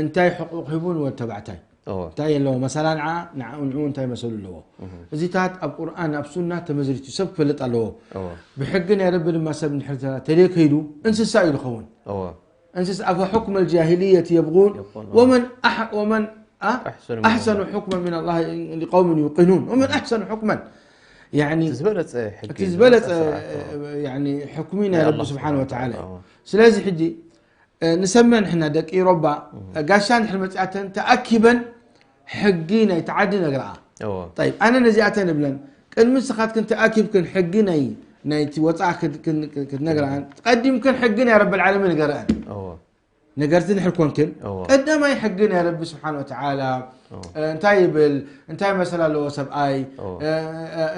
እንታይ ሕቁቅ ሂቡ ንወድ ተባዕታይ እወ እንታይ ኣለዎ መሰላ ንዓ ንዓኡ ንዕኡ እንታይ መሰሉ ኣለዎ እዚታት ኣብ ቁርኣን ኣብ ሱና ተመዝሪቱ ሰብ ክፈልጥ ኣለዎ እወ ብሕጊ ናይ ረቢ ድማ ሰብ ንድሕር ተደይ ከይዱ እንስሳ እዩ ዝኸውን እወ እንስሳ أفحكم الجاهلية يبغون يبغون. ومن أح ومن أ- أحسن من أحسن حكما من الله لقوم يوقنون ومن أحسن حكما يعني እቲ ዝበለፀ ሕጊ እቲ ዝበለፀ ስርዓት፣ እወ። يعني ሕክሚ ናይ ናይ ረቢ ኣላህ ስብሓን ስብሓን ወተዓላ ወተዓላ፣ እወ። ስለዚ ሕጂ ንሰምዕ ንሕና ደቂ ኢሮባ ጋሻ ንድሕር መፅኣተን ተኣኪበን ሕጊ ናይ ተዓዲ ነግረኣ እወ طيب ኣነ ነዚኣተን እብለን ቅድሚ ንስኻትክን ተኣኪብክን ሕጊ ናይ ናይቲ ወፃእ ክን- ክን- ክትነግረኣን ቀዲምክን ሕጊ ናይ ረቢ ልዓለሚን ንገረአን እወ ነገርቲ ንድሕር ኮንክን እወ ቀዳማይ ሕጊ ናይ ረቢ ስብሓን ወተዓላ እንታይ ይብል እንታይ መሰል ኣለዎ ሰብኣይ እወ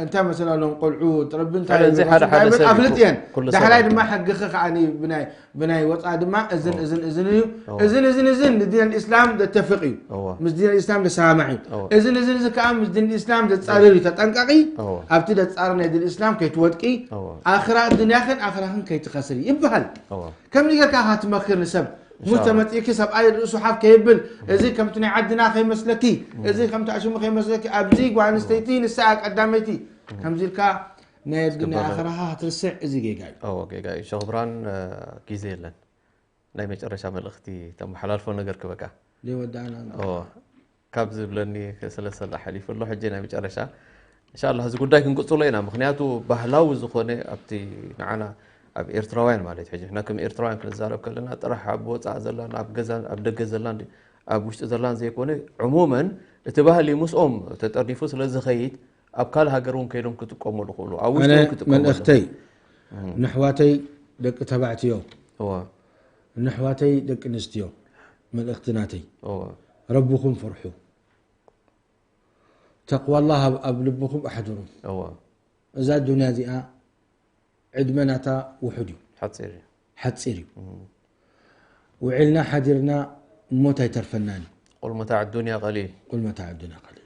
እንታይ መሰል ኣለዎም ቆልዑ ረቢ እንታይ ካልእ እዚ ይብል ሓደ እንታይ ሓደ ይብል ሰብ እዩ ኣፍልጥየን ኩሉ ሰብ ዳሕራይ እዩ። ድማ ሕጊ ከዓኒ ብናይ ብናይ ወፃ ድማ እዝን እዝን እዝን እዩ እወ። እዝን እዝን እዝን ንዲን ልእስላም ዘተፍቅ እዩ እወ ምስ ዲን ልእስላም ዘሰማማዕ እዩ እወ እዝን እዝን እዚ ከዓ ምስ ዲን ልእስላም ዘፃርር እዩ ተጠንቀቂ እወ ኣብቲ ዘፃር ናይ ዲን ልእስላም ከይትወድቂ እወ ኣኽራ ዱንያኽን ኣኽራኽን ከይትኸስሪ ይበሃል እወ ከምዚ ጌርካ ኢኻ ትመክር ንሰብ ሙስ ኢንሻላህ። ተመፂእኪ ሰብኣይ ርእሱ ሓፍ ከይብል እዚ ከምቲ ናይ ዓድና ከይመስለኪ እዚ ከምቲ ኣሽሙ ከይመስለኪ ኣብዚ ጓል ኣንስተይቲ ንሳ ቀዳመይቲ ከምዚ ኢልካ ናይ ኣድግና ዝግበር ኣኽራኻ ክትርስዕ እዚ ጌጋ እዩ እወ ጌጋ እዩ ሸኽብራን ጊዜ የለን ናይ መጨረሻ መልእኽቲ ተመሓላልፎ ነገር ክበካ ዘይወዳእና እወ ካብ ዝብለኒ ሰለስተ ሓሊፉ ኣሎ ሕጂ ናይ መጨረሻ እንሻላ እዚ ጉዳይ ክንቅፅሎ ኢና ምክንያቱ ባህላዊ ዝኾነ ኣብቲ ንዓና ኣብ ኤርትራውያን ማለት ሕጂ ንሕና ከም ኤርትራውያን ክንዛረብ ከለና ጥራሕ ኣብ ወፃእ ዘላን ኣብ ገዛን ኣብ ደገ ዘላን ኣብ ውሽጢ ዘላን ዘይኮነ ዕሙመን እቲ ባህሊ ምስኦም ተጠርኒፉ ስለ ዝኸይድ ኣብ ካልእ ሃገር እውን ከይዶም ክጥቀመሉ ክእሉ ኣብ ውሽጢ ኣነ እውን ክጥቀመሉ መልእኽተይ ንሕዋተይ ደቂ ተባዕትዮ እወ ንሕዋተይ ደቂ ኣንስትዮ መልእኽቲ ናተይ እወ ረብኹም ፍርሑ ተቅዋ ላህ ኣብ- ኣብ ልብኹም ኣሕድሩ እወ እዛ ዱንያ እዚኣ ዕድመ ናታ ውሑድ እዩ ሓፂር እዩ ሓፂር እዩ ውዒልና ሓዲርና ሞት ኣይተርፈናን እዩ ቁል መታዕ ዱንያ ቀሊል ቁል መታዕ ዱንያ ቀሊል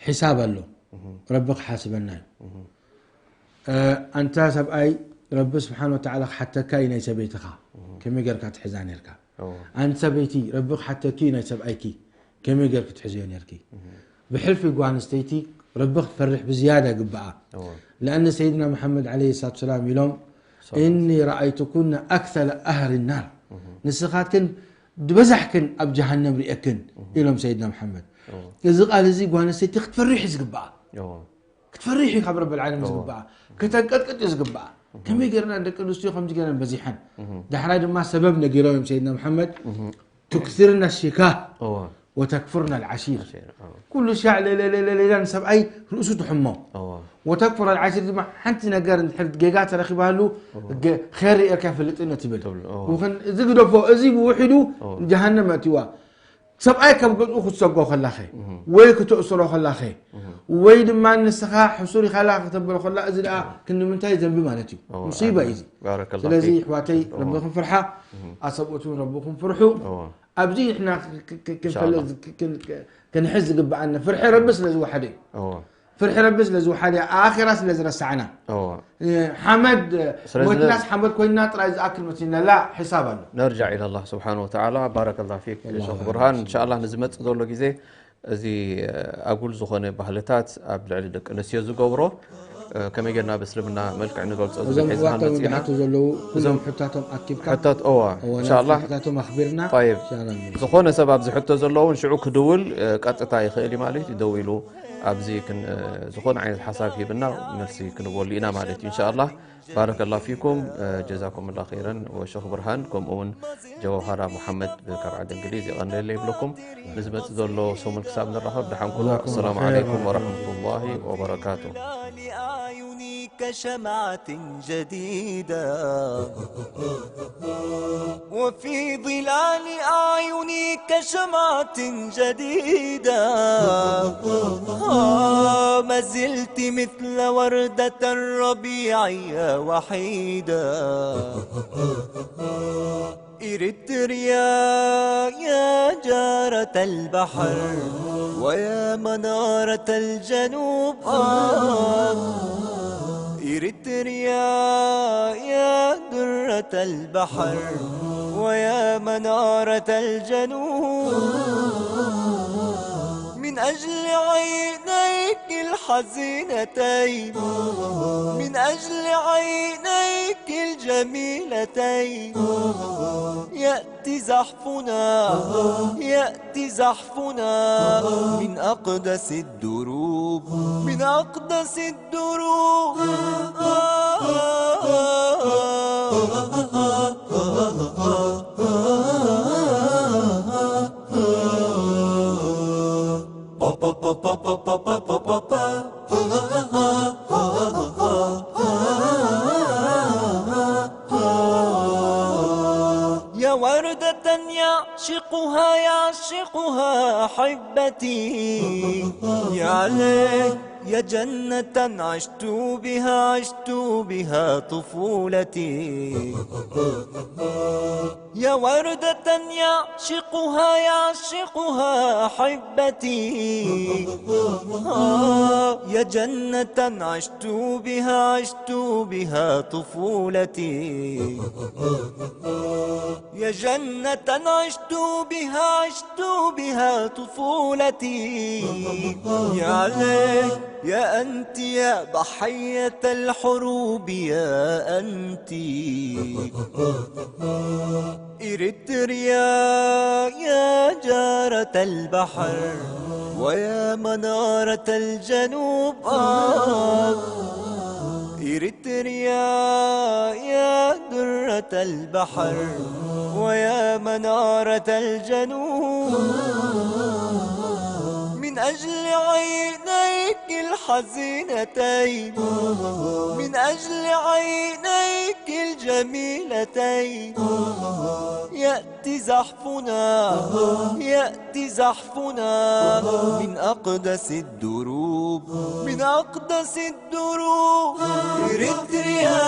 ሒሳብ ኣሎ ረቢ ክሓስበና እዩ እ፣ ኣንታ ሰብኣይ ረቢ ስብሓን ወተዓላ ክሓተካ እዩ ናይ ሰበይትኻ ከመይ ጌርካ ትሕዛ ነርካ እወ ኣንቲ ሰበይቲ ረቢ ክሓተኪ እዩ ናይ ሰብኣይኪ ከመይ ጌርክ ትሕዝዮ ነርኪ ብሕልፊ ጓል ኣንስተይቲ ረቢ ክትፈርሕ ብዝያዳ ግብኣ እወ لأن سيدنا محمد عليه الصلاة والسلام ኢሎም إني رأيتكن أكثر أهل النار ንስኻትክን ዝበዛሕክን ኣብ ጀሃነም ሪኤክን ኢሎም ሰይድና መሓመድ እወ እዚ ቃል እዚ ጓል ኣንስተይቲ ክትፈርሕ እዩ ዝግብኣ እወ ክትፈርሕ እዩ ካብ ረቢ ልዓለም ዝግብኣ ከተንቀጥቀጥ እዩ ዝግብኣ ከመይ ገይርና ደቂ ኣንስትዮ ከምዚ ገይረን በዚሐን ዳሕራይ ድማ ሰበብ ነጊሮም እዮም ሰይድና መሓመድ ትክስርና ሽካ እወ ወተክፍርና ልዓሺር እወ ኩሉ ሻዕ ሌሌሌሌሌላ ንሰብኣይ ርእሱ ትሕሞ እወ ወተክፍር ኣልዓሺር ድማ ሓንቲ ነገር እንድሕር ጌጋ ተረኪባሉ ገ- ኸይር ርእየካ ይፈልጥን ትብል ትብል፣ እወ። ውኽን እዚ ግደፎ እዚ ብውሒዱ እወ። ጀሃነም ኣእትዋ ሰብኣይ ካብ ገዝኡ ክትሰጎ ከላኸ ወይ ክትእስሮ ከላኸ ወይ ድማ ንስኻ ሕሱር ኢኻላ ከተብሎ ከላ እዚ ደኣ ክንምንታይ ዘንቢ ማለት እዩ እወ፣ ሙሲባ እዩ እዚ ባረከላሁ ስለዚ ፊክ። ኣሕዋተይ እወ። ረብኹም ፍርሓ ኣሰብኡት እውን ረብኹም ፍርሑ እወ። ኣብዚ ንሕና ክ- ክ- ክ- ክንፈለ- ኢንሻኣላህ። ክ- ክ- ክ- ክንሕዝ ዝግብኣና ፍርሒ ረቢ ስለ ዝወሓደ እዩ። እዎ። ፍርሒ ረቢ ስለ ዝወሓደ፣ ኣኺራ ስለ ዝረሳዕና። እዎ። እ፣ ሓመድ ስለዚ ሞትናስ ሓመድ ኮይንና ጥራይ ዝኣክል መሲልና፣ ላ፣ ሕሳብ ኣሎ። ነርጃዕ ኢላ ኣላህ ስብሓን ወተዓላ። ባረከላህ ፊክ ሸኽ ብርሃን። እንሻኣላህ ንዝመጽእ ዘሎ ግዜ እዚ ኣጉል ዝኾነ ባህልታት ኣብ ልዕሊ ደቂ ኣንስትዮ ዝገብሮ ከመይ ጌርና ብእስልምና መልክዕ ንገልጾ ዝብል ሒዝና ንመጽእ ኢና። እዞም ሕታቶም ኣኪብካ ሕታት እዋ እንሻላ ሕታቶም ኣክቢርና ጠይብ። ዝኾነ ሰብ ኣብዚ ሕቶ ዘለውን ሽዑ ክድውል ቀጥታ ይኽእል እዩ ማለት እዩ። ደው ኢሉ ኣብዚ ዝኾነ ዓይነት ሓሳብ ሂብና መልሲ ክንበሉ ኢና ማለት እዩ እንሻላ። ባረከላ ፊኩም ጀዛኩም ላ ኸይረን ወሸኽ ብርሃን ከምኡ እውን ጀዋሃራ ሙሓመድ ካብ ዓዲ እንግሊዝ የቐንለለ ይብለኩም። ንዝመጽእ ዘሎ ሰሙን ክሳብ ንራኸብ ደሓን ኩኑ። ኣሰላሙ ዓለይኩም ወረሕመቱላሂ ወበረካቱ። لأعيني كشمعة جديدة وفي ظلال أعيني كشمعة جديدة آه ما زلت مثل وردة الربيع يا وحيدة إريتريا يا جارة البحر ويا منارة الجنوب آه إريتريا يا درة البحر ويا منارة الجنوب من أجل عينيك الحزينتين من أجل عينيك الجميلتين يأتي زحفنا يأتي زحفنا من أقدس الدروب من أقدس الدروب يا وردة يعشقها يعشقها أحبتي يا علي يا جنة عشت بها عشت بها طفولتي يا وردة يعشقها يعشقها أحبتي آه يا جنة عشت بها عشت بها طفولتي يا جنة عشت بها عشت بها طفولتي يا علي يا أنت يا ضحية الحروب يا أنت إريتريا يا جارة البحر ويا منارة الجنوب آه إريتريا يا درة البحر ويا منارة الجنوب من أجل عينيك الحزينتين من أجل عينيك الجميلتين يأتي زحفنا يأتي زحفنا من أقدس الدروب من أقدس الدروب إريتريا